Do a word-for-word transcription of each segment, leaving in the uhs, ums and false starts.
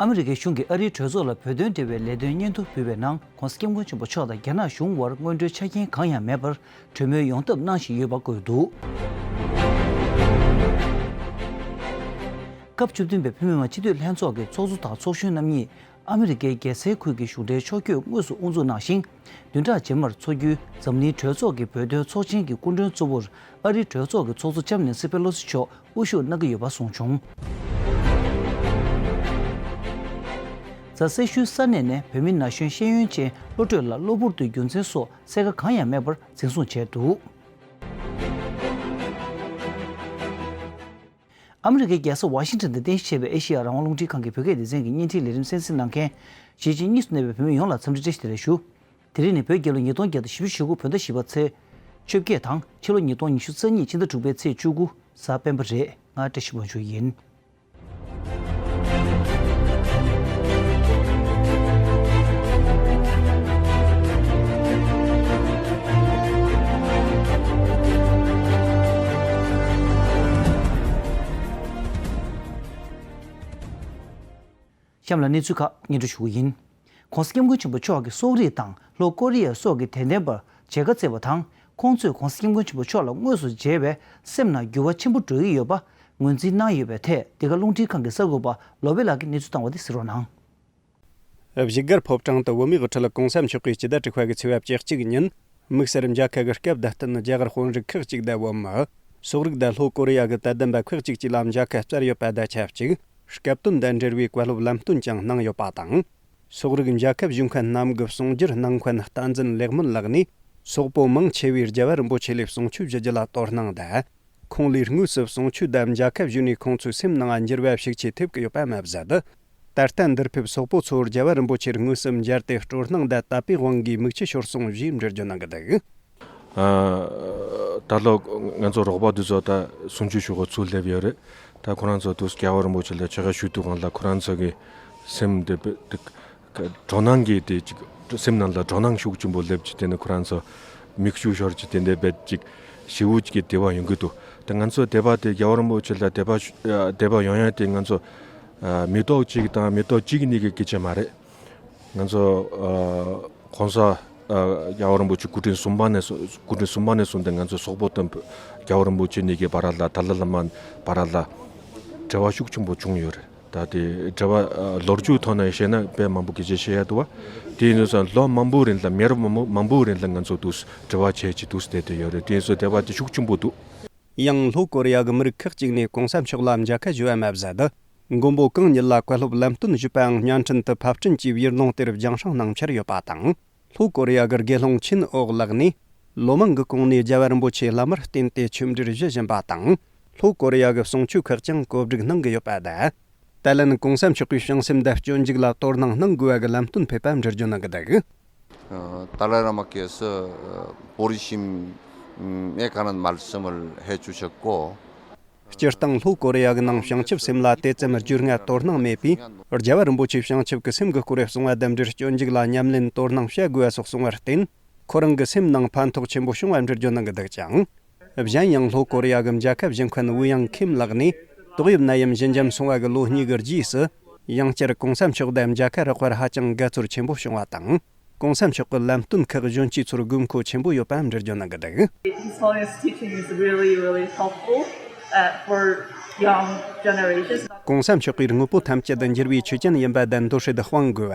ཨ་མི་རི་ཀའི་གཞུང་གིས་ཨ་རིའི་གྲོས་ཚོགས་ལ་བོད་དོན་འབྲེལ་བའི་ལས་དོན་སྙན་ཐོ་ཕུལ་བའི་ནང་། ྋགོང་ས་ྋསྐྱབས་མགོན་ཆེན་པོ་མཆོག་དང་རྒྱ་ནག་གཞུང་དབར་སྔོན་འགྲོའི་ཆ་རྐྱེན་གང་ཡང་མེད་པར་གྲོས་མོལ་ཡོང་ཐབས་གནང་བཞིན་ཡོད་པ་བཀོད་འདུག་སྐབས་བཅུ་བདུན་པའི་བོད་མི་མང་སྤྱི་འཐུས་ལྷན་ཚོགས་ཀྱི་ཚོགས་གཙོ་དང་ཚོགས་གཞོན་རྣམ་གཉིས་ཨ་མི་རི་ཀའི་རྒྱལ་སའི་ཁུལ་གྱི་གཞུང་འབྲེལ་ཕྱོགས་བསྐྱོད་དངོས་སུ་དབུ་འཛུགས་གནང་ཞིང་། བདུན་ཕྲག་རྗེས་མར་འཚོགས་རྒྱུའི་འཛམ་གླིང་གྲོས་ཚོགས་ཀྱི་བོད་དོན་ཚོགས་ཆེན་གྱི་སྐུ་མགྲོན་གཙོ་བོར་ཨ་རིའི་གྲོས་ཚོགས་ཀྱི་ཚོགས་གཙོ་ལྕམ་ནེན་སི་པེ་ལོ་སི་མཆོག་དབུ་བཞུགས་གནང་གི་ཡོད་པ་གསུངས་བྱུང་། རྫ་སེར་ཤུལ་ས་གནས་ནས་བོད་མི་ན་གཞོན་ཤེས་ཡོན་ཅན་བློ་གྲོས་ལགས་གློ་བུར་དུ་རྒྱུ་མཚན་སོགས་གསལ་ཁ་གང་ཡང་མེད་པར་འཛིན་བཟུང་བྱས་འདུག་ཨ་མི་རི་ཀའི་རྒྱལ་ས་ཝ་ཤིང་ཊོན་དུ་རྟེན་གཞི་བྱས་པའི་ཨེ་ཤེ་ཡ་རང་དབང་རླུང་འཕྲིན་ཁང་གི་བོད་སྐད་སྡེ་ཚན་གྱི་བརྙན་འཕྲིན་ལས་རིམ་གསན་གཟིགས་གནང་མཁན་གཞིས་བྱེས་གཉིས་སུ་གནས་པའི་བོད་མི་ཡོངས་ལ་འཚམས་འདྲི་བཀྲ་ཤིས་བདེ་ལེགས་ཞུ། དེ་རིང་ནི་བོད་རྒྱལ་ལོ་ཉིས་སྟོང་བརྒྱ་དང་བཞི་བཅུ་ཞེ་དགུ་བོད་ཟླ་བཞི་པ་ཚེས་བཅོ་བརྒྱད་དང་ཕྱི་ལོ་ཉིས་སྟོང་ཉི་ཤུ་རྩ་གཉིས་ཕྱི་ཟླ་དྲུག་པའི་ཚེས་བཅུ་དགུ་གཟའ་སྤེན་པ་རེད། ང་བཀྲ་ཤིས་དབང་ཕྱུག་ཡིན། གཤམ་ལ་གནས་ཚུལ་ཁག་སྙན་སྒྲོན་ཞུ་གི་ཡིན། ྋགོང་ས་ྋསྐྱབས་མགོན་ཆེན་པོ་མཆོག་གིས་སོག་རིགས་དང་ལྷོ་ཀོ་རི་ཡ་སོགས་ཀྱི་དད་ལྡན་པར་མཇལ་ཁ་བསྩལ་བ་དང་། ཁོང་ཚོས་ྋགོང་ས་ྋསྐྱབས་མགོན་ཆེན་པོ་མཆོག་ལ་དངོས་སུ་མཇལ་བས་སེམས་ནང་འགྱུར་བ་ཆེན་པོ་འགྲོ་གི་ཡོད་པ་ངོས་འཛིན་གནང་ཡོད་པའི་ཐད། འདི་ག་རླུང་འཕྲིན་ཁང་གི་གསར་འགོད་པ་ལོ་པེ་ལགས་ཀྱིས་གནས་ཚུལ་བཏང་བ་དེ་གཟིགས་རོགས་གནང་། བཞུགས་སྒར་ཕོ་བྲང་དུ་བོད་མིའི་དབུ་ཁྲིད་ྋགོང་ས་མཆོག་གིས་སྤྱི་ཟླ་དྲུག་པ་གི་ཚེས་པ་བཅུ་གཅིག་ཉིན། དམིགས་བསལ་མཇལ་ཁ་གི་སྐབས་བདག་བསྟན་རྒྱ་གར་དཔོན་རིགས་ཁག་ཅིག་དང་བོད་མི། སོག་རིགས་དང་ལྷོ་ཀོ་རི་ཡ་གི་དད་ལྡན་པ་ཁག་ཅིག་བཅས་ལ་མཇལ་ཁ་བསྩལ་ཡོད་པ་དང་ཆབས་ཅིག་སྐབས་དོན་དང་འབྲེལ་བའི་བཀའ་སློབ་ལམ་སྟོན་ཀྱང་གནང་ཡོད་པ་དང་། སོག་རིགས་མཇལ་ཁ་ཞུ་མཁན་རྣམས་ཀྱི་གསུང་སྒྱུར་གནང་མཁན་བསྟན་འཛིན་ལེགས་སྨོན་ལགས་ནས། སོག་པོ་མང་ཆེ་བས་རྒྱལ་བ་རིན་པོ་ཆེ་ལ་གསུང་ཆོས་ཞུ་རྒྱུ་ལ་དོ་སྣང་དང་། ཁོང་ལས་དངོས་སུ་གསུང་ཆོས་དང་མཇལ་ཁ་ཞུས་ནས་ཁོང་ཚོའི་སེམས་ནང་འགྱུར་བ་ཤུགས་ཆེ་ཐེབས་ཀྱི་ཡོད་པ་མ་ཟད། ད་ལྟ་འདིར་ཕེབས་སོག་པོ་ཚོ་རྒྱལ་བ་རིན་པོ་ཆེར་དངོས་སུ་མཇལ་ཏེ་སྤྲོ་སྣང་དང་དད་པའི་དབང་གིས་མིག་ཆུ་ཤོར་སོང་ཞེས་འགྲེལ་བརྗོད་གནང་གི་འདུག་ཨ། ད་ལོ་ང་ཚོ་རོགས་པ་འདི་ཚོ་ད་གསུང་ཆོས་ཞུ་ག་ཚུར་སླེབས་ཡོད་རེད། ད་ཁོ་རང་ཚོ་དུས་རྒྱལ་བ་རིན་པོ་ཆེ་ལ་ཆོས་ཁ་ཞུ་དུས་སྒང་ལ་ཁོ་རང་ཚོ་གི་སེམས་དེ་དེ་སྤྲོ་སྣང་གིས་དེ་ཅིག་སེམས་ནང་ལ་སྤྲོ་སྣང་ཤུགས་ཆེན་པོ་སླེབས་ཅིག་དེ་ནི་ཁོ་རང་ཚོ་མིག་ཆུ་ཤོར་ཅིག་དེ་འདྲ་བས་ཅིག་ཞེ་པོ་ཅིག་གི་དད་པ་ཡོང་གི་འདུག་ད་ང་ཚོ་དད་པ་དེ་རྒྱལ་བ་རིན་པོ་ཆེ་ལ་དད་པ་ཞུ་དད་པ་ཡོང་ཡ་དེ་ང་ཚོ་མི་ཐོག་གཅིག་དང་མི་ཐོག་གཅིག་གཉིས་ཀྱི་སྐད་ཆ་མ་རེད། ང་ཚོ་ཨ་༸གོང་ས་ཨ་རྒྱལ་བ་རིན་པོ་ཆེ་སྐུ་ཕྲེང་གསུམ་པ་ནས་བཟུང་སྐུ་ཕྲེང་གསུམ་པ་ནས་བཟུང་སྟེ་ང་ཚོ་སོག་པོ་དང་རྒྱལ་བ་རིན་པོ་ཆེ་གཉིས་ཀྱི་བར་ལ་ཏཱ་ལའི་བླ་མ་བར་ལ་འབྲེལ་བ་ཤུགས་ཆེན་པོ་བྱུང་ཡོད་རེད། ད་དེ་འབྲེལ་བ་ཨ་ལོ་རྒྱུས་ཐོག་ནས་བཤད་ན་དཔེ་མང་པོ་སྐད་ཆ་བཤད་ཡ་འདུག་བ། དེ་ཡིན་དུས་ཙང་ལོ་མང་པོའི་རིང་ལ་མི་རབས་མང་པོ་མང་པོའི་རིང་ལ་ང་ཚོ་འདུག་འབྲེལ་བ་བྱས་ཀྱི་འདུག་བསྡད་དེ་ཡོད་རེད། དེ་ཡིན་དུས་དད་པ་དེ་ཤུགས་ཆེན་པོ་འདུག་ཡང་ལྷོ་ཀོ་རི་ཡ་གི་མི་རིགས་ཁག་ཅིག་ནས་༸གོང་ས་མཆོག་ལ་མཇལ་ཁ་ཞུ་བ་མ་ཟད། མགོན་པོ་གང་ཉིད་ལ་བཀའ་སློབ་ལམ་སྟོན་ཞུས་པའང་བརྙན་འཕྲིན་དུ་ཕབ་སྐྲུན་གྱིས་དབྱར་གླིང་དེར་རྒྱང་སྲིང་གནང་འཆར་ཡོད་པ་དང་། ལྷོ་ཀོ་རི་ཡ་གི་དགེ་སློང་ཆིན་ཨོག་ལགས་ནས། ལོ་མང་གི་གོང་ནས་རྒྱལ་བ་རིན་པོ་ཆེའི་བླ་མར་བསྟེན་ཏེ་ཆོས་འབྲེལ་ཞུ་བཞིན་པ་དང་། ལྷོ་ཀོ་རི་ཡ་གི་གསུང་ཆོས་ཁག་ཀྱང་གོ་སྒྲིག་གནང་གི་ཡོད་པ་དང་། ད་ལན་༸གོང་ས་མཆོག་གིས་བྱང་སེམས་དང་སྤྱོད་འཇུག་ལ་དོ་སྣང་གནང་དགོས་པ་གི་ལམ་སྟོན་ཕེབས་པ་འགྲེལ་བརྗོད་གནང་གི་འདུག་ད་ལའི་བླ་མ་ཁྱེད་ཚོས་བོད་རིགས་ཤིམ་མེ་ག་ནན་མལ་སི་མལ་ཧེ་ཆུ་ཆག་གོ། སྤྱིར་བཏང་ལྷོ་ཀོ་རི་ཡ་གི་ནང་བྱང་ཆུབ་སེམས་ལ་དེ་ཙམ་རྒྱུས་མངའ་དོ་སྣང་མེད་པས། རྒྱལ་བ་རིན་པོ་ཆེས་བྱང་ཆུབ་ཀྱི་སེམས་ཀྱི་སྐོར་གསུང་བ་དང་འབྲེལ་སྤྱོད་འཇུག་ལ་ཉམས་ལེན་དོ་སྣང་བྱ་དགོས་པ་སོགས་གསུང་བར་བརྟེན། ཁོ་རང་གི་སེམས་ནང་ཕན་ཐོགས་ཆེན་པོ་བྱུང་བ་འགྲེལ་བརྗོད་གནང་གི་འདུག་ཅིང་། གཞན་ཡང་ལྷོ་ཀོ་རི་ཡ་གི་མཇལ་ཁ་ཞུ་མཁན་ཝུ་ཡང་ཁིམ་ལགས་ནས། ཏོག་དབྱིབས་ནད་ཡམས་ཞི་འཇམ་སོང་བ་གི་ལོ་གཉིས་ཀྱི་རྗེས་སུ། ཡང་བསྐྱར་༸གོང་ས་མཆོག་དང་མཇལ་ཁ་རག་པར་ཧ་ཅང་དགའ་ཚོར་ཆེན་པོ་བྱུང་བ་དང་། ྋགོང་ས་མཆོག་གི་ལམ་སྟོན་ཁག་གཞོན་སྐྱེས་ཚོར་དགོས་མཁོ་ཆེན་པོ་ཡོད་པ་འགྲེལ་བརྗོད་གནང་གི་འདུག His Holiness teaching is really, really helpful, uh, for young generations. ྋགོང་ས་མཆོག་གིས་དངོས་པོ་ཐམས་ཅད་འགྱུར་བའི་ཆོས་ཅན་ཡིན་པ་དང་འདུ་ཤེས་སྤང་དགོས་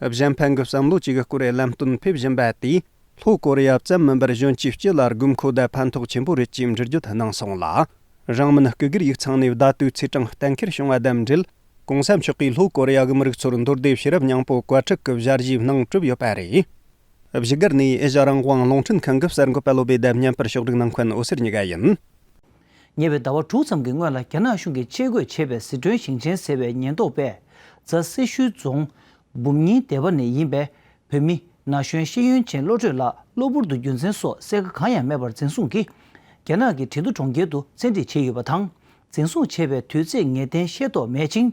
པ། གཞན་ཕན་གྱི་བསམ་བློ་བཅས་ཀྱི་སྐོར་ལམ་སྟོན་ཕེབས་བཞིན་པ་དེས། ལྷོ་ཀོ་རི་ཡ་ཙམ་མིན་པར་གཞོན་སྐྱེས་སྤྱི་ལ་དགོས་མཁོ་དང་ཕན་ཐོགས་ཆེན་པོ་རེད་ཅེས་འགྲེལ་བརྗོད་གནང་སོང་ལ། རང་མིན་སྐུ་སྒེར་ཡིག་ཚང་ནས་བརྡ་དོའི་ཚེས་གྲངས་གཏན་འཁེལ་བྱུང་བ་དང་འབྲེལ། ྋགོང་ས་མཆོག་གིས་ལྷོ་ཀོ་རི་ཡ་གི་མི་རིགས་ཚོར་མདོར་བསྡུས་ཤེས་རབ་སྙིང་པོ་བཀའ་ཁྲིད་ཀྱི་བཞག་གཞིའི་ནང་གྲུབ་ཡོད་པ་རེད། བཞུགས་སྒར་ནས་ཨེ་ཤ་རང་དབང་རླུང་འཕྲིན་ཁང་གི་གསར་འགོད་པ་བློ་བྷེ་དང་བརྙན་པར་ཕྱོགས་སྒྲིག་གནང་མཁན་འོད་ཟེར་གཉིས་ཀ་ཡིན། ཉེ་བའི་ཟླ་བ་དྲུག་ཙམ་གྱི་སྔོན་ལ་རྒྱ་ནག་གཞུང་གིས་ཆས་གོས་བྱེད་པའི་ཟི་ཁྲོན་ཞིང་ཆེན་ཟེར་བའི་ཉེན་རྟོག་པས་རྫ་སེར་ཤུལ་རྫོང་འབུམ་རྙིང་སྡེ་པ་ནས་ཡིན་པའི་བོད་མི་ན་གཞོན་ཤེས་ཡོན་ཅན་བློ་གྲོས་ལགས་གློ་བུར་དུ་རྒྱུ་མཚན་སོགས་གསལ་ཁ་གང་ཡང་མེད་པར་འཛིན་བཟུང་གིས། རྒྱ་ནག་གི་ཁྲིན་ཏུ་གྲོང་ཁྱེར་དུ་བཙན་ཁྲིད་བྱས་ཡོད་པ་དང་། འཛིན་བཟུང་བྱས་པའི་དུས་ཚོད་ངེས་གཏན་ཤེས་རྟོགས་མེད་ཅིང་།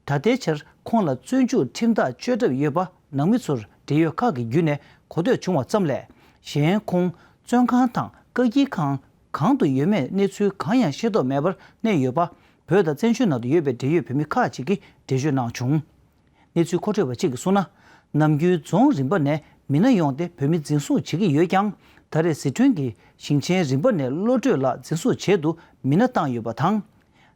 ད་ལྟའི་ཆར་ཁོང་ལ་བཙོན་འཇུག་ཁྲིམས་ཐག་གཅོད་གྲབས་ཡོད་པ་ནང་མི་ཚོར་འབྲེལ་ཡོད་ཁག་གི་བརྒྱུད་ནས་གོ་ཐོས་བྱུང་བ་ཙམ་ལས། གཞན་ཁོང་བཙོན་ཁང་དང་བཀག་སྐྱིལ་ཁང་གང་དུ་ཡོད་མེད་གནས་ཚུལ་གང་ཡང་ཤེས་རྟོགས་མེད་པར་གནས་ཡོད་པ། བོད་དང་བཙན་བྱོལ་ནང་དུ་ཡོད་པའི་འབྲེལ་ཡོད་བོད་མི་ཁག་ཅིག་གིས་འགྲེལ་བརྗོད་གནང་བྱུང་། གནས་ཚུལ་མཁོ་སྤྲོད་པ་གཅིག་གིས་གསུངས་ན། ནམ་རྒྱུན་རྫོང་རིམ་པ་ནས་མི་སྣ་ཡོང་སྟེ་བོད་མི་འཛིན་བཟུང་བྱེད་ཀྱི་ཡོད་ཀྱང་། ད་རེས་ཟི་ཁྲོན་གྱི་ཞིང་ཆེན་རིམ་པ་ནས་བློ་གྲོས་ལགས་འཛིན་བཟུང་བྱེད་དུ་མི་སྣ་བཏང་ཡོད་པ་དང་།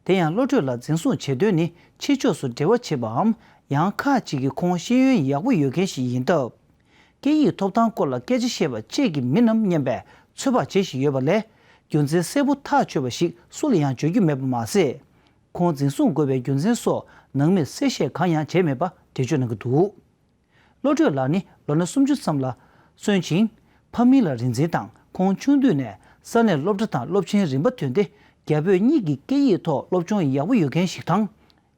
དེ་ཡང་བློ་གྲོས་ལགས་འཛིན་བཟུང་བྱེད་དོན་ནི་ཕྱི་ཕྱོགས་སུ་འབྲེལ་བ་བྱེད་པའམ། ཡང་ཁག་ཅིག་གི་ཁོང་ཤེས་ཡོན་ཡག་པོ་ཡོད་མཁན་ཞིག་ཡིན་སྟབས། སྐད་ཡིག་ཐོབ་ཐང་སྐོར་ལ་སྐད་ཆ་བཤད་པ་བཅས་ཀྱི་མིན་ནམ་སྙམ་པའི་ཚོད་དཔག་བྱེད་བཞིན་ཡོད་པ་ལས། རྒྱུ་མཚན་གསལ་པོ་ཐག་ཆོད་པ་ཞིག་སུ་ལ་ཡང་བརྗོད་རྒྱུ་མེད་པ་མ་ཟད། ཁོང་འཛིན་བཟུང་དགོས་པའི་རྒྱུ་མཚན་སོགས་ནང་མིར་གསལ་བཤད་གང་ཡང་བྱས་མེད་པ་འགྲེལ་བརྗོད་གནང་གི་འདུག། བློ་གྲོས་ལགས་ནི་ལོ་ན་སུམ་ཅུ་ཙམ་ལ་སོན་ཅིང་། ཕ་མི་ལ་རིག་འཛིན་དང་། ཁོང་ཆུང་དུས་ནས་ས་གནས་སློབ་གྲྭ་དང་སློབ་ཆེན་རིམ་པ་ཐོན་ཏེ། རྒྱ་བོད་གཉིས་ཀྱི་སྐད་ཡིག་ཐོག་སློབ་སྦྱོང་ཡག་པོ་ཡོད་མཁན་ཞིག་དང་།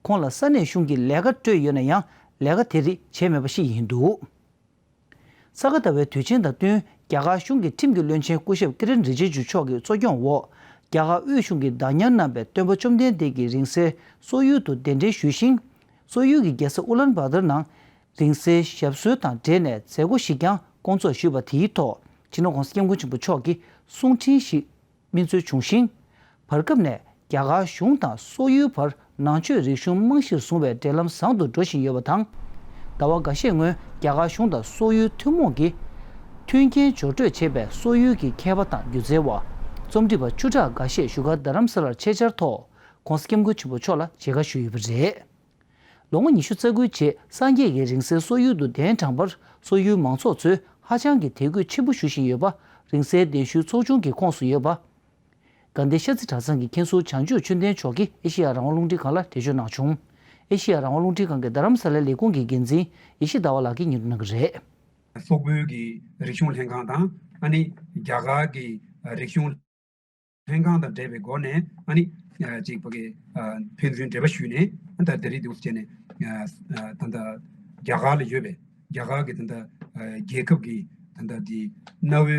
ཁོང་ལ་ས་གནས་གཞུང་གིས་ལས་ཀ་སྤྲོད་ཡོད་ན་ཡང་ལས་ཀ་དེ་རིགས་བྱས་མེད་པ་ཞིག་ཡིན་འདུག། ས་ག་ཟླ་བའི་དུས་ཆེན་དང་བསྟུན། རྒྱ་གར་གཞུང་གི་ཁྲིམས་ཀྱི་བློན་ཆེན་སྐུ་ཞབས་ཀི་རན་རི་ཇི་ཇུ་མཆོག་གི་གཙོ་སྐྱོང་འོག། རྒྱ་གར་དབུས་གཞུང་གི་བདག་ཉར་གནང་བའི་སྟོན་པ་བཅོམ་ལྡན་འདས་ཀྱི་རིང་བསྲེལ་སོག་ཡུལ་དུ་གདན་འདྲེན་ཞུས་ཤིང་། སོག་ཡུལ་གྱི་རྒྱལ་ས་ཨུ་ལན་བྷ་ཏར་ནང་། རིང་བསྲེལ་ཞབས་སོར་དང་འབྲེལ་ནས་མཛད་སྒོ་ཞིག་ཀྱང་སྐོང་ཚོགས་ཞུས་པ་དེའི་ཐོག་སྤྱི་ནོར་༧གོང་ས་༧སྐྱབས་མགོན་ཆེན་པོ་མཆོག་གིས་གསུང་འཕྲིན་ཞིག་སྨིན་སྩོལ་བྱུང་ཞིང་། བར་སྐབས་ནས་རྒྱ་གར་གཞུང་དང་སོག་ཡུལ་བར་ནང་ཆོས་རིག་གཞུང་རྨང་གཞིར་བཟུང་བའི་འབྲེལ་ལམ་བཟང་དུ་འགྲོ་བཞིན་ཡོད་པ་དང་། ཟླ་བ་འགའ་ཤས་སྔོན་རྒྱ་གར་གཞུང་དང་སོག་ཡུལ་ཐུན་མོང་གི་མཐུན་རྐྱེན་སྦྱོར་སྤྲོད་བྱས་པའི་སོག་ཡུལ་གྱི་མཁས་པ་དང་སྒྱུ་རྩལ་བ། རྩོམ་སྒྲིག་པ་བཅུ་ཕྲག་འགའ་ཤས་བཞུགས་སྒར་རྡ་རམ་ས་ལར་ཆེད་བཅར་ཐོག་༧གོང་ས་༧སྐྱབས་མགོན་ཆེན་པོ་མཆོག་ལ་མཇལ་ཁ་ཞུས་ཡོད་པ་རེད། ལོ་ངོ་ཉི་ཤུ་རྩ་དགུའི་རྗེས་སངས་རྒྱས་ཀྱི་རིང་བསྲེལ་སོག་ཡུལ་དུ་གདན་དྲངས་པར་སོག་ཡུལ་མང་ཚོགས་ཚོས་ཧ་ཅང་གི་དད་གུས་ཆེན་པོ་ཞུ་བཞིན་ཡོད་པ། རིང་བསྲེལ་གདན་ཞུའི་ཚོགས་ཆུང་གི་ཁོངས་སུ་ཡོད་པ། དགའ་ལྡན་ཤར་རྩེ་གྲྭ་ཚང་གི་མཁན་ཟུར་བྱང་ཆུབ་ཆོས་ལྡན་མཆོག་གིས་ཨེ་ཤེ་ཡ་རང་དབང་རླུང་འཕྲིན་ཁང་ལ་འགྲེལ་བརྗོད་གནང་བྱུང་། ཨེ་ཤེ་ཡ་རང་དབང་རླུང་འཕྲིན་ཁང་གི་རྡ་རམ་ས་ལའི་ལས་ཁུངས་ཀྱི་འགན་འཛིན་ཡེ་ཤེས་ཟླ་བ་ལགས་ཀྱིས་སྙན་སྒྲོན་གནང་གི་རེད། སོག་པོའི་གི་རིག་གཞུང་ལྷན་ཁང་དང་ཨ་ནི་རྒྱ་གར་གྱི་རིག་གཞུང་ལྷན་ཁང་དང་འབྲེལ་བའི་སྒོ་ནས་ཨ་ནི་ཅིག་ཕ་གི་ཕན་ཚུན་འབྲེལ་བ་ཞུས་ནས་ད་དེ་རིང་འདུག་སེ་བྱས་ནས་ད་ལྟ་རྒྱ་གར་ལ་ཡོད་པའི་རྒྱ་གར་གྱི་ད་ལྟ་རྒྱལ་ཁབ་ཀྱི་ད་ལྟ་དེ་གནའ་བོའི་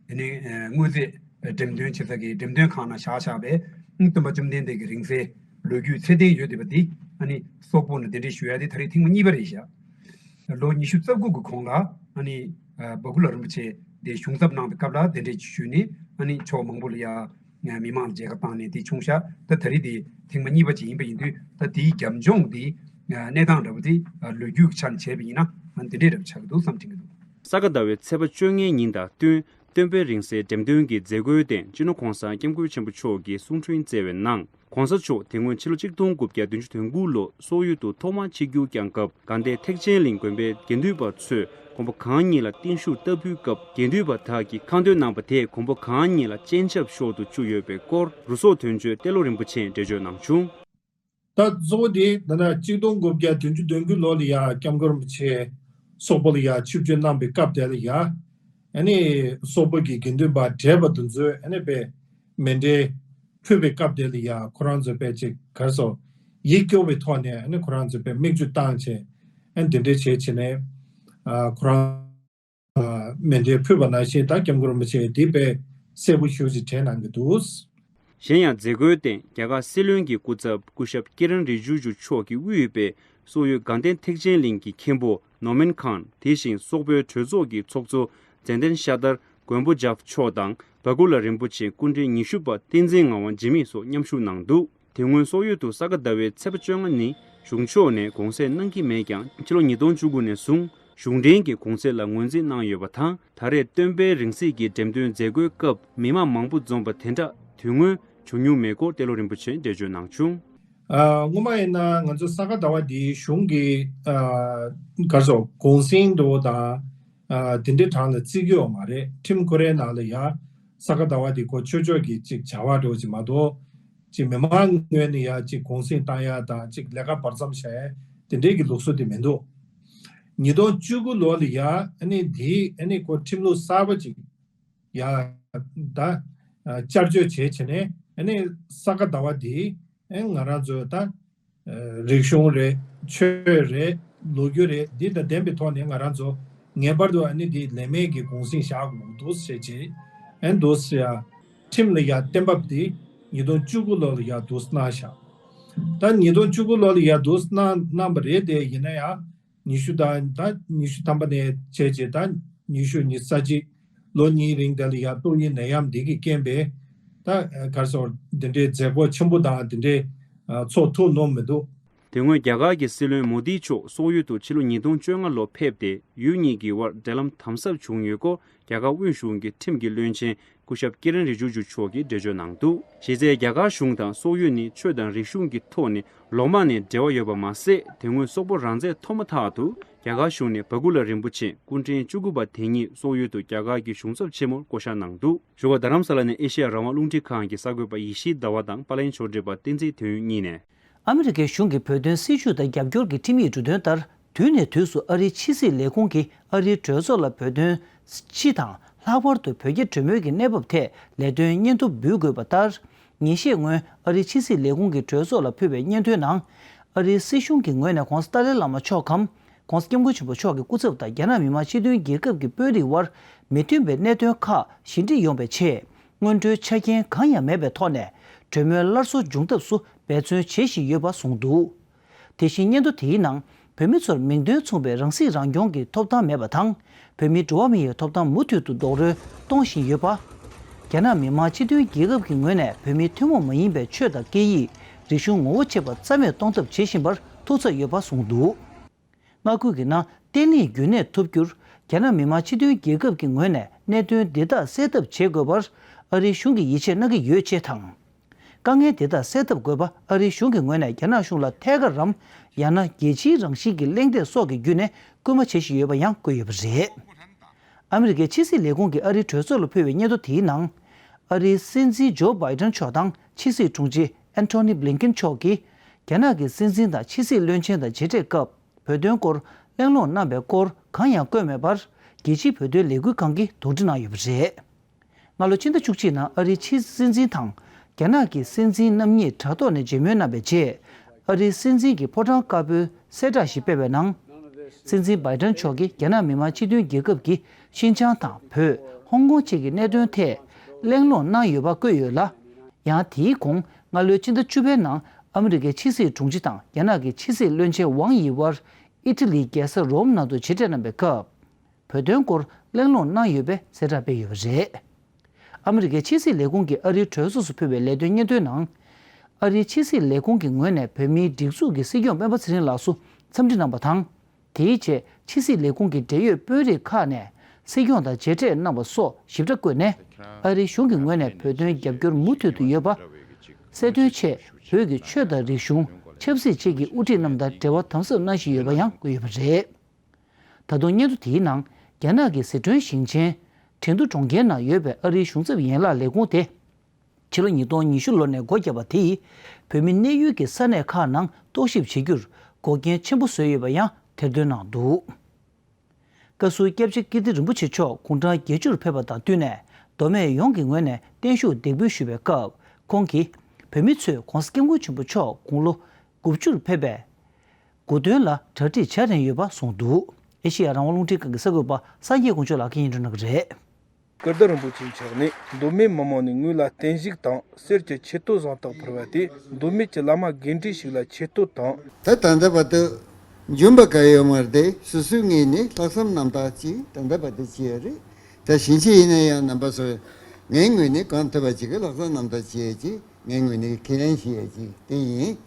དེ་ནས་དངོས་རྫས་འགྲེམས་སྟོན་བྱེད་ས་གི་འགྲེམས་སྟོན་ཁང་ནང་བཞག་བཞག་པའི་སྟོན་པ་བཅོམ་ལྡན་འདས་ཀྱི་རིང་བསྲེལ་ལོ་རྒྱུས་ཚད་ལྡན་ཡོད་བསྡད་པ་འདི་ཨ་ནི་སོག་པོ་ནས་གདན་འདྲེན་ཞུ་ཡ་དེ་ད་རེས་ཐེངས་མ་གཉིས་པ་རེད་ཤག། ལོ་ཉི་ཤུ་རྩ་དགུ་གི་གོང་ལ་ཨ་ནི་བ་ཀུ་ལ་རིན་པོ་ཆེ་དེ་གཞུང་ཚབ་གནང་བའི་སྐབས་ལ་གདན་འདྲེན་ཞུས་ནས་ཨ་ནི་ཕྱོགས་མང་པོ་ལ་ཡ་མི་མང་ལ་མཇལ་ཁ་བཏང་ནས་དེ་བྱུང་ཤག། ད་ད་རེས་དེ་ཐེངས་མ་གཉིས་པ་ཅིག་ཡིན་པ་ཡིན་དུས་ད་དེའི་རྒྱབ་ལྗོངས་དེ་གནས་སྟངས་འདྲ་པོ་དེ་ལོ་རྒྱུས་ཀྱི་ཆ་ནས་བྱས་པ་ཡིན་ན་འདི་འདྲའི་འདྲ་པོ་ཆགས་ཀྱི་འདུག་བསམ་དྲན་གྱི་འདུག། ས་ག་ཟླ་བའི་ཚེས་པ་བཅོ་ལྔའི་ཉིན་དང་བསྟུན། སྟོན་པའི་རིང་བསྲེལ་འགྲེམས་སྟོན་གྱི་མཛད་སྒོའི་སྟེང་སྤྱི་ནོར་༧གོང་ས་༧སྐྱབས་མགོན་ཆེན་པོ་མཆོག་གིས་གསུང་འཕྲིན་བསྩལ་བའི་ནང་། ༸གོང་ས་མཆོག་དེ་སྔོན་ཕྱི་ལོ་ཆིག་སྟོང་དགུ་བརྒྱ་བདུན་ཅུ་དོན་དགུ་ལོ་སོག་ཡུལ་དུ་ཐོག་མར་ཆིབས་བསྒྱུར་བསྐྱངས་སྐབས་དགའ་ལྡན་ཐེག་ཆེན་གླིང་དགོན་པའི་དགེ་འདུན་པ་ཚོས་གོམ་པ་གང་ཉིད་ལ་བརྟན་བཞུགས་བསྟར་བུའི་སྐབས་དགེ་འདུན་པ་དག་གིས་ཁ་འདོན་གནང་བ་དེས་གོམ་པ་གང་ཉིད་ལ་སྤྱན་ཆབ་ཤོར་དུ་བཅུག་ཡོད་པའི་སྐོར་རུ་སོག་དོན་གཅོད་ཏེ་ལོ་རིན་པོ་ཆེས་འགྲེལ་བརྗོད་གནང་བྱུང་། ད་གཙོ་བོ་དེ་ད་ལྟ་ཆིག་སྟོང་དགུ་བརྒྱ་བདུན་ཅུ་དོན་དགུ་ལོ་ལ་ཡ་སྐྱབས་མགོན་རིན་པོ་ཆེ་སོག་པོ་ལ་ཡ་ཆིབས་བསྒྱུར་གནང་པའི་སྐབས་དེ་ལ་ཡ་ཨ་ནི་སོག་པོ་གི་དགེ་འདུན་པ་བགྲེས་པ་དེ་ཚོས་ཨ་ནི་དཔེ་མཎྜལ་ཕུལ་བའི་སྐབས་དེ་ལ་ཡ་ཁོ་རང་ཚོས་དཔེ་ཅིག་གར་སོ་ཡིད་སྐྱོ་བའི་ཐོག་ནས་ཨ་ནི་ཁོ་རང་ཚོས་དཔེ་མིག་ཆུ་བཏང་བྱས་ཨ་ནི་དེ་འདྲས་བྱས་བྱས་ནས་ཨ་ཁོ་རང་མཎྜལ་ཕུལ་བ་ནང་བཞིན་ད་སྐྱབས་མགོན་རིན་པོ་ཆེ་དེ་དཔེ་གསལ་པོ་ཞེ་པོ་ཅིག་དྲན་གནང་གི་འདུག། གཞན་ཡང་མཛད་སྒོའི་སྟེང་རྒྱ་གར་སྲིད་བློན་གྱི་སྐུ་ཚབ་སྐུ་ཞབས་ཀི་རན་རི་ཇུ་ཇུ་མཆོག་གིས་དབུས་པའི་སོག་ཡུལ་དགའ་ལྡན་ཐེག་ཆེན་གླིང་གི་མཁན་པོ་ནོར་མན་ཁཱན། དེ་བཞིན་སོག་པོའི་གྲོས་ཚོགས་ཀྱི་ཚོགས་གཙོ་ཛེ་ཏན་ཤ་དར་མགོན་པོ་ཇབ་མཆོག་དང་བ་ཀུ་ལ་རིན་པོ་ཆེ་སྐུ་ཕྲེང་ཉི་ཤུ་པ་བསྟན་འཛིན་ངག་དབང་འཇིགས་མེད་སོགས་མཉམ་ཞུགས་གནང་འདུག། དེ་སྔོན་སོག་ཡུལ་དུ་ས་ག་ཟླ་བའི་ཚེས་པ་བཅོ་ལྔ་ནི་གཞུང་ཕྱོགས་ནས་དགོངས་སེལ་གནང་གི་མེད་ཀྱང་ཕྱི་ལོ་ཉིས་སྟོང་བཅུ་དགུ་ནས་བཟུང་གཞུང་འབྲེལ་གྱི་གུང་གསེང་ལ་ངོས་འཛིན་གནང་ཡོད་པ་དང་། ད་རེས་སྟོན་པའི་རིང་བསྲེལ་གྱི་འགྲེམས་སྟོན་མཛད་སྒོའི་སྐབས་མི་མང་མང་པོ་འཛོམས་པ་དེ་འདྲ་དུས་སྔོན་བྱུང་མྱོང་མེད་སྐོར་ཏེ་ལོ་རིན་པོ་ཆེས་འགྲེལ་བརྗོད་གནང་བྱུང་། ཨ། སྔོན་མ་ཡིན་ན་ང་ཚོ་ས་ག་ཟླ་བ་འདིའི་གཞུང་གི་ཨ་ག་རེ་ཟེར་གུང་གསེང་འདྲ་བོ་དང་ཨ་དེ་འདྲའི་གྲས་ལ་བརྩི་གི་ཡོད་མ་རེད། ཁྲིམས་ཁོ་རའི་ནང་ལ་ཡ་ས་ག་ཟླ་བ་འདི་ཁོ་ཆོས་ཕྱོགས་ཀྱི་ཅིག་བྱ་བ་འདྲ་བོ་ཅིག་མ་གཏོགས། ཅིག་མི་མང་ངོས་ནས་ཡ་ཅིག་གུང་གསེང་བཏང་ཡ་དང་ཅིག་ལས་ཀ་བར་མཚམས་བཞག་ཡ་དེ་འདྲའི་གི་ལུགས་སྲོལ་དེ་མི་འདུག། ཉིས་སྟོང་བཅུ་དགུ་ལོ་ལ་ཡ་ཨ་ནི་དེའི་ཨ་ནི་ཁོ་ཁྲིམས་ལུགས་གསར་པ་ཅིག་ཡ་ད་བསྐྱར་བཅོས་བྱས་བྱས་ནས་ཨ་ནི་ས་ག་ཟླ་བ་དེ་ཨ་ང་རང་ཚོ་ད་རིག་གཞུང་རེད། ཆོས་རེད། ལོ་རྒྱུས་རེད། འདི་དང་ལྡན་པའི་ཐོག་ནས་ང་རང་ཚོ་ངེས་པར་དུ་ཨ་ནི་འདི་ལས་མེད་ཀྱི་གུང་གསེང་བཞག་དགོས་འདུག་ཟེར་བྱས་ཨ་ནི་འདུག་ཟེར་ཡ། ཁྲིམས་ལ་ཡ་གཏན་ཕབ་དེ་ཉིས་སྟོང་བཅུ་དགུ་ལོ་ལ་ཡ་འདུག་གནང་བཞག། ད་ཉིས་སྟོང་བཅུ་དགུ་ལོ་ལ་ཡ་འདུག་གནང་གནང་པ་རེད་དེ། ཡིན་ན་ཡང་ཉི་ཤུ་དང་ད་ཉི་ཤུ་ཐམ་པ་ནས་བྱས་བྱས་ད་ཉི་ཤུ་ཉི་ཤུ་རྩ་གཅིག་ལོ་གཉིས་རིང་དེ་ལ་ཡ་ཏོག་དབྱིབས་ནད་ཡམས་འདི་གི་རྐྱེན་པས་ད་ག་རེ་ཟེར་འདི་འདྲའི་མཛད་སྒོ་ཆེན་པོ་དང་འདི་འདྲའི་ཚོགས་ཐུབ་མྱོང་མི་འདུག། དེ་སྔོན་རྒྱ་གར་གྱི་སྲིད་བློན་མོ་དིའི་མཆོག་སོག་ཡུལ་དུ་ཕྱི་ལོ་ཉིས་སྟོང་བཅོ་ལྔ་ལོ་ཕེབས་ཏེ། ཡུལ་གཉིས་ཀྱི་དབར་འབྲེལ་ལམ་དམ་ཟབ་བྱུང་ཡོད་སྐོར། རྒྱ་གར་དབུས་གཞུང་གི་ཁྲིམས་ཀྱི་བློན་ཆེན་སྐུ་ཞབས་ཀི་རན་རི་ཇུ་ཇུ་མཆོག་གིས་འགྲེལ་བརྗོད་གནང་འདུག་གཞི་རྩའི་རྒྱ་གར་གཞུང་དང་སོག་ཡུལ་ནི་ཆོས་དང་རིག་གཞུང་གི་ཐོག་ནས་ལོ་མང་ནས་འབྲེལ་བ་ཡོད་པ་མ་ཟད། དེ་སྔོན་སོག་པོ་རང་བཙན་ཐོབ་མ་ཐག་ཏུ་རྒྱ་གར་གཞུང་ནས་བ་གུ་ལ་རིན་པོ་ཆེ་སྐུ་ཕྲེང་བཅུ་དགུ་པ་དེ་ཉིད་སོག་ཡུལ་དུ་རྒྱ་གར་གྱི་གཞུང་ཚབ་ཆེན་མོར་བསྐོ་བཞག་གནང་འདུག་བཞུགས་སྒར་རྡ་རམ་ས་ལ་ནས་ཨེ་ཤེ་ཡ་རང་དབང་རླུང་འཕྲིན་ཁང་གི་གསར་འགོད་པ་ཡེ་ཤེས་ཟླ་བ་དང་། པ་ལེན་ཕྱོགས་སྒྲིག་པ་བསྟན་འཛིན་དོན་ཡོད་གཉིས་ནས། ཨ་མི་རི་ཀའི་གཞུང་གི་བོད་དོན་སྲིད་བྱུས་དང་རྒྱབ་སྐྱོར་གྱི་ཁྲིམས་ཡིག་འབྲུ་དོན་ལྟར། དུས་ནས་དུས་སུ་ཨ་རིའི་ཕྱི་སྲིད་ལས་ཁུངས་ཀྱིས་ཨ་རིའི་གྲོས་ཚོགས་ལ་བོད་དོན་སྤྱི་དང་། ལྷག་པར་དུ་བོད་རྒྱ་གྲོས་མོལ་གྱི་གནས་བབ་ཐད་ལས་དོན་སྙན་ཐོ་འབུལ་དགོས་པ་ལྟར། ཉིན་ཤས་སྔོན་ཨ་རིའི་ཕྱི་སྲིད་ལས་ཁུངས་ཀྱིས་གྲོས་ཚོགས་ལ་ཕུལ་བའི་སྙན་ཐོའི་ནང་། ཨ་རིའི་སྲིད་གཞུང་གི་ངོས་ནས་༧གོང་ས་ཏཱ་ལའི་བླ་མ་མཆོག་གམ། ༸གོང་ས་༸སྐྱབས་མགོན་ཆེན་པོ་མཆོག་གི་སྐུ་ཚབ་དང་རྒྱ་ནག་མི་དམངས་སྤྱི་མཐུན་རྒྱལ་ཁབ་ཀྱི་དཔོན་རིགས་དབར་མི་མཐུན་པའི་གནད་དོན་ཁག་ཞི་འགྲིག་ཡོང་བའི་ཆེད། སྔོན་འགྲོའི་ཆ་རྐྱེན་གང་ཡང་མེད་པའི་ཐོག་ནས་གྲོས་མོལ་སླར་གསོ་འབྱུང་ཐབས་སུ་འབད་བརྩོན་བྱེད་བཞིན་ཡོད་པ་གསུངས་འདུག་དེ་བཞིན་སྙན་ཐོ་དེའི་ནང་བོད་མི་ཚོར་མིང་དོན་མཚུངས་པའི་རང་སྲིད་རང་སྐྱོང་གི་ཐོབ་ཐང་མེད་པ་དང་། བོད་མིའི་འགྲོ་བ་མིའི་ཐོབ་ཐང་མུ་མཐུད་དུ་རྡོག་རོལ་གཏོང་བཞིན་ཡོད་པ། རྒྱ་ནག་མི་དམངས་སྤྱི་མཐུན་རྒྱལ་ཁབ་ཀྱི་ངོས་ནས་བོད་མིའི་ཐུན་མོང་མ་ཡིན་པའི་ཆོས་དང་སྐད་ཡིག་རིག་གཞུང་ངོ་བོ་ཆེ་བ་རྩ་མེད་གཏོང་ཐབས་བྱེད་བཞིན་པར་ཐུགས་འཚབ་ཡོད་པ་གསུངས་འདུག་མངའ་ཁུལ་གྱི་ནང་བརྟན་ལྷིང་རྒྱུན་གནས་ཐུབ་རྒྱུར་རྒྱ་ནག་མི་དམངས་སྤྱི་མཐུན་རྒྱལ་ཁབ་ཀྱི་ངོས་ནས་གནད་དོན་འདི་དག་སེལ་ཐབས་བྱེད་དགོས་པར་ཨ་རིའི་གཞུང་གིས་ཡིད་ཆེས་གནང་གི་ཡོད་ཅེས་དང་། དཀའ་ངལ་འདི་དག་སེལ་ཐབས་དགོས་པ་ཨ་རིའི་གཞུང་གི་ངོས་ནས་རྒྱ་ནག་གཞུང་ལ་ཐད་ཀར་རམ། ཡང་ན་རྒྱལ་སྤྱིའི་རང་བཞིན་གྱི་གླེང་སྟེགས་སོགས་ཀྱི་བརྒྱུད་ནས་སྐུལ་མ་བྱེད་བཞིན་ཡོད་པ་ཡང་བཀོད་ཡོད་པ་རེད། ཨ་མི་རི་ཀའི་ཕྱི་སྲིད་ལས་ཁུངས་ཀྱིས་ཨ་རིའི་གྲོས་ཚོགས་ལ་ཕུལ་བའི་སྙན་ཐོ་དེའི་ནང་། ཨ་རིའི་སྲིད་འཛིན་ཇོ་བྷའི་ཏན་མཆོག་དང་ཕྱི་སྲིད་དྲུང་ཆེ་ཨན་ཐོ་ནི་བྷི་ལིན་ཀིན་མཆོག་གིས་རྒྱ་ནག་གི་སྲིད་འཛིན་དང་ཕྱི་སྲིད་བློན་ཆེན་དང་མཇལ་འཕྲད་སྐབས། བོད་དོན་སྐོར་གླེང་སློང་གནང་བའི་སྐོར་གང་ཡང་བཀོད་མེད་པར། རྒྱལ་སྤྱིའི་བོད་དོན་ལས་འགུལ་ཁང་གིས་དོགས་འདྲི་གནང་ཡོད་པ་རེད། སྔ་ལོ་ཕྱི་ཟླ་བཅུ་གཅིག་ནང་ཨ་རིའི་ཕྱི་སྲིད་འཛིན་དང་རྒྱ་ནག་གི་སྲིད་འཛིན་རྣམ་གཉིས་དྲ་ཐོག་ནས་མཇལ་མོལ་གནང་བའི་རྗེས། ཨ་རིའི་སྲིད་འཛིན་གྱི་ཕོ་བྲང་དཀར་པོའི་གསལ་བསྒྲགས་ཤིག་སྤེལ་བའི་ནང་། སྲིད་འཛིན་བྷའི་ཏན་མཆོག་གིས་རྒྱ་ནག་མི་དམངས་སྤྱི་མཐུན་རྒྱལ་ཁབ་ཀྱི་ཤིན་ཅང་དང་བོད། ཧོང་ཀོང་བཅས་ཀྱི་གནད་དོན་ཐད་གླེང་སློང་གནང་ཡོད་པ་བཀོད་ཡོད་ལ། ཡང་དེའི་གོང་སྔ་ལོའི་ཕྱི་ཟླ་བཅུ་པའི་ནང་ཨ་མི་རི་ཀའི་ཕྱི་སྲིད་དྲུང་ཆེ་དང་རྒྱ་ནག་གི་ཕྱི་སྲིད་བློན་ཆེན་ཝང་ཡི་དབར་ཨི་ཊ་ལིའི་རྒྱལ་ས་རོམ་ནང་དུ་མཇལ་འཕྲད་གནང་བའི་སྐབས། བོད་དོན་སྐོར་གླེང་སློང་གནང་ཡོད་པའི་གསལ་བསྒྲགས་སྤེལ་ཡོད་པ་རེད། ཨ་མི་རི་ཀའི་ཕྱི་སྲིད་ལས་ཁུངས་ཀྱིས་ཨ་རིའི་གྲོས་ཚོགས་སུ་ཕུལ་བའི་ལས་དོན་སྙན་ཐོའི་ནང་། ཨ་རིའི་ཕྱི་སྲིད་ལས་ཁུངས་ཀྱི་ངོས་ནས་བོད་མིའི་སྒྲིག་འཛུགས་ཀྱི་སྲིད་སྐྱོང་སྤེན་པ་ཚེ་རིང་ལགས་སུ་འཚམས་འདྲི་གནང་བ་དང་། དེའི་རྗེས་ཕྱི་སྲིད་ལས་ཁུངས་ཀྱི་འབྲེལ་ཡོད་དཔོན་རིགས་ཁག་ནས་སྲིད་སྐྱོང་དང་མཇལ་འཕྲད་གནང་བ་སོགས་ཞིབ་ཕྲ་བཀོད་ནས། ཨ་རིའི་གཞུང་གི་ངོས་ནས་བོད་དོན་རྒྱབ་སྐྱོར་མུ་མཐུད་དུ་ཡོད་པ་གསལ་སྟོན་ཆེད། བོད་ཀྱི་ཆོས་དང་རིག་གཞུང་། ཆབ་སྲིད་བཅས་ཀྱི་དབུ་ཁྲིད་རྣམས་དང་འབྲེལ་བ་དམ་ཟབ་གནང་བཞིན་ཡོད་པ་ཡང་བཀོད་ཡོད་པ་རེད། ད་དུང་སྙན་ཐོ་དེའི་ནང་རྒྱ་ནག་གི་ཟི་ཁྲོན་ཞིང་ཆེན་ཁྲིན་ཏུ་གྲོང་ཁྱེར་ནང་ཡོད་པའི་ཨ་རིའི་གཞུང་ཚབ་ཡན་ལག་ལས་ཁུངས་དེ། ཕྱི་ལོ་ཉིས་སྟོང་ཉི་ཤུ་ལོ་ནས་སྒོ་བརྒྱབ་པ་དེས་བོད་མི་གནས་ཡུལ་གྱི་ས་གནས་ཁག་ནང་རྟོག་ཞིབ་བྱེད་རྒྱུར་འགོག་རྐྱེན་ཆེན་པོ་བཟོས་ཡོད་པ་ཡང་དེར་འདོན་གནང་འདུག་བཀའ་ཟུར་སྐྱབས་རྗེ་ཀིརྟི་རིན་པོ་ཆེ་མཆོག་དགུང་གྲངས་བརྒྱད་ཅུར་ཕེབས་པ་དང་བསྟུན་ནས་མདོ་སྨད་ཡོངས་ཀྱི་ངོས་ནས་བརྟན་བཞུགས་འདེགས་འབུལ་ཞུ་བའི་སྐབས་ཁོང་གིས་བོད་མི་ཚོས་༸གོང་ས་༸སྐྱབས་མགོན་ཆེན་པོ་མཆོག་དགུང་ལོ་དགུ་བཅུར་ཕེབས་པའི་གོ་སྟོན་ལ་གྲ་སྒྲིག་བྱ་རན་ཡོད་པ་གསུངས་འདུག་ཨེ་ཤེ་ཡ་རང་དབང་རླུང་འཕྲིན་ཁང་གི་གསར་འགོད་པ་སངས་རྒྱས་དཀོན་མཆོག་ལགས་ཀྱིས་སྙན་སྒྲོན་གནང་གི་རེད། ཀིརྟི་རིན་པོ་ཆེ་མཆོག་ནས་མདོ་སྨད་མི་མང་ནས་ངོས་ལ་བརྟན་བཞུགས་དང་གསེར་གྱི་ཆེ་བསྟོད་གཟེངས་རྟགས་ཕུལ་བ་དེ་མདོ་སྨད་ཀྱི་བླ་མ་དགེ་འདུན་ཞིག་ལ་ཆེ་བསྟོད་དང་། ད་ད་ལྟ་བར་དུ་འཇོན་པ་ག་ཡོད་མ་རེད་དེ། སོ་སོའི་ངོས་ནས་ལྷག་བསམ་རྣམ་དག་ཅིག་ད་ལྟ་བར་དུ་བྱས་ཡོད་རེད། ད་ཕྱིན་ཆད་ཡིན་ན་ཡང་རྣམ་པ་ཚོས་ངའི་ངོས་ནས་གང་ཐུབ་པ་ཅིག་གི་ལྷག་བསམ་རྣམ་དག་བྱས་ཡོད་ཅིག་ངའི་ངོས་ནས་ཁས་ལེན་བྱས་ཡོད་ཅིག་དེ་ཡིན།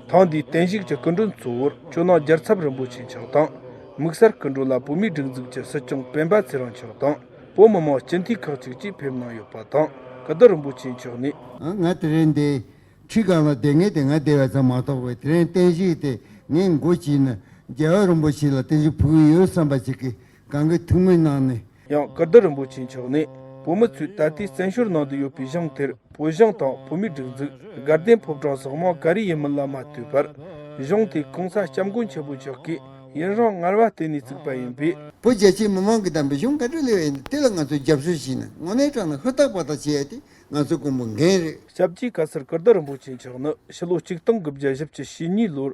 ཐེངས་འདིའི་བརྟན་བཞུགས་ཀྱི་སྐུ་མགྲོན་གཙོ་བོར་ཇོ་ནང་རྒྱལ་ཚབ་རིན་པོ་ཆེ་མཆོག་དང་། དམིགས་བསལ་སྐུ་མགྲོན་ལ་བོད་མིའི་སྒྲིག་འཛུགས་ཀྱི་སྲིད་སྐྱོང་སྤེན་པ་ཚེ་རིང་མཆོག་དང་། བོད་མི་མང་སྤྱི་འཐུས་ཁག་ཅིག་བཅས་ཕེབས་གནང་ཡོད་པ་དང་། ཀིརྟི་རིན་པོ་ཆེ་མཆོག་ནས། ང་དེ་རིང་འདི་ཁྲི་སྒང་ལ་བསྡད་མཁན་དེ་ང་བསྡད་པ་ཙམ་མ་གཏོགས་པའི་དེ་རིང་བརྟན་བཞུགས་དེ་ངས་མགོ་བྱས་ནས་རྒྱལ་བ་རིན་པོ་ཆེ་ལ་བརྟན་བཞུགས་ཕུལ་གྱི་ཡོད་བསམ་པ་ཅིག་གིས་གང་གི་ཐུགས་སྨོན་གནང་ནས། ཡང་ཀིརྟི་རིན་པོ་ཆེ་མཆོག་ནས་བོད་མི་ཚོས་ད་ལྟའི་བཙན་བྱོལ་ནང་དུ་ཡོད་པའི་གཞུང་དེར། བོད་གཞུང་དང་བོད་མིའི་སྒྲིག་འཛུགས། དགའ་ལྡན་ཕོ་བྲང་སོགས་མང་ག་རེ་ཡིན་མིན་ལ་མ་ལྟོས་པར། གཞུང་དེ་༸གོང་ས་༸སྐྱབས་མགོན་ཆེན་པོ་མཆོག་གིས་ཡུན་རིང་སྔར་བ་བརྟེན་ནས་བཙུགས་པ་ཡིན་པས། བོད་རྒྱ་ཆེའི་མི་མང་གིས་བདམས་པའི་གཞུང་ག་འདྲ་སླེབས་ཡིན་དེ་ལ་ང་ཚོས་རྒྱབ་སྐྱོར་བྱས་ན་དངོས་གནས་དྲང་གནས་ཧུར་ཐག་པ་ཐག་བྱེད་ཡ་དེ་ང་ཚོའི་དགོངས་པ་འགན་རེད། སྐྱབས་རྗེ་བཀའ་ཟུར་ཀིརྟི་རིན་པོ་ཆེ་མཆོག་ནི་ཕྱི་ལོ་ཆིག་སྟོང་དགུ་བརྒྱ་བཞི་བཅུ་ཞེ་གཉིས་ལོར་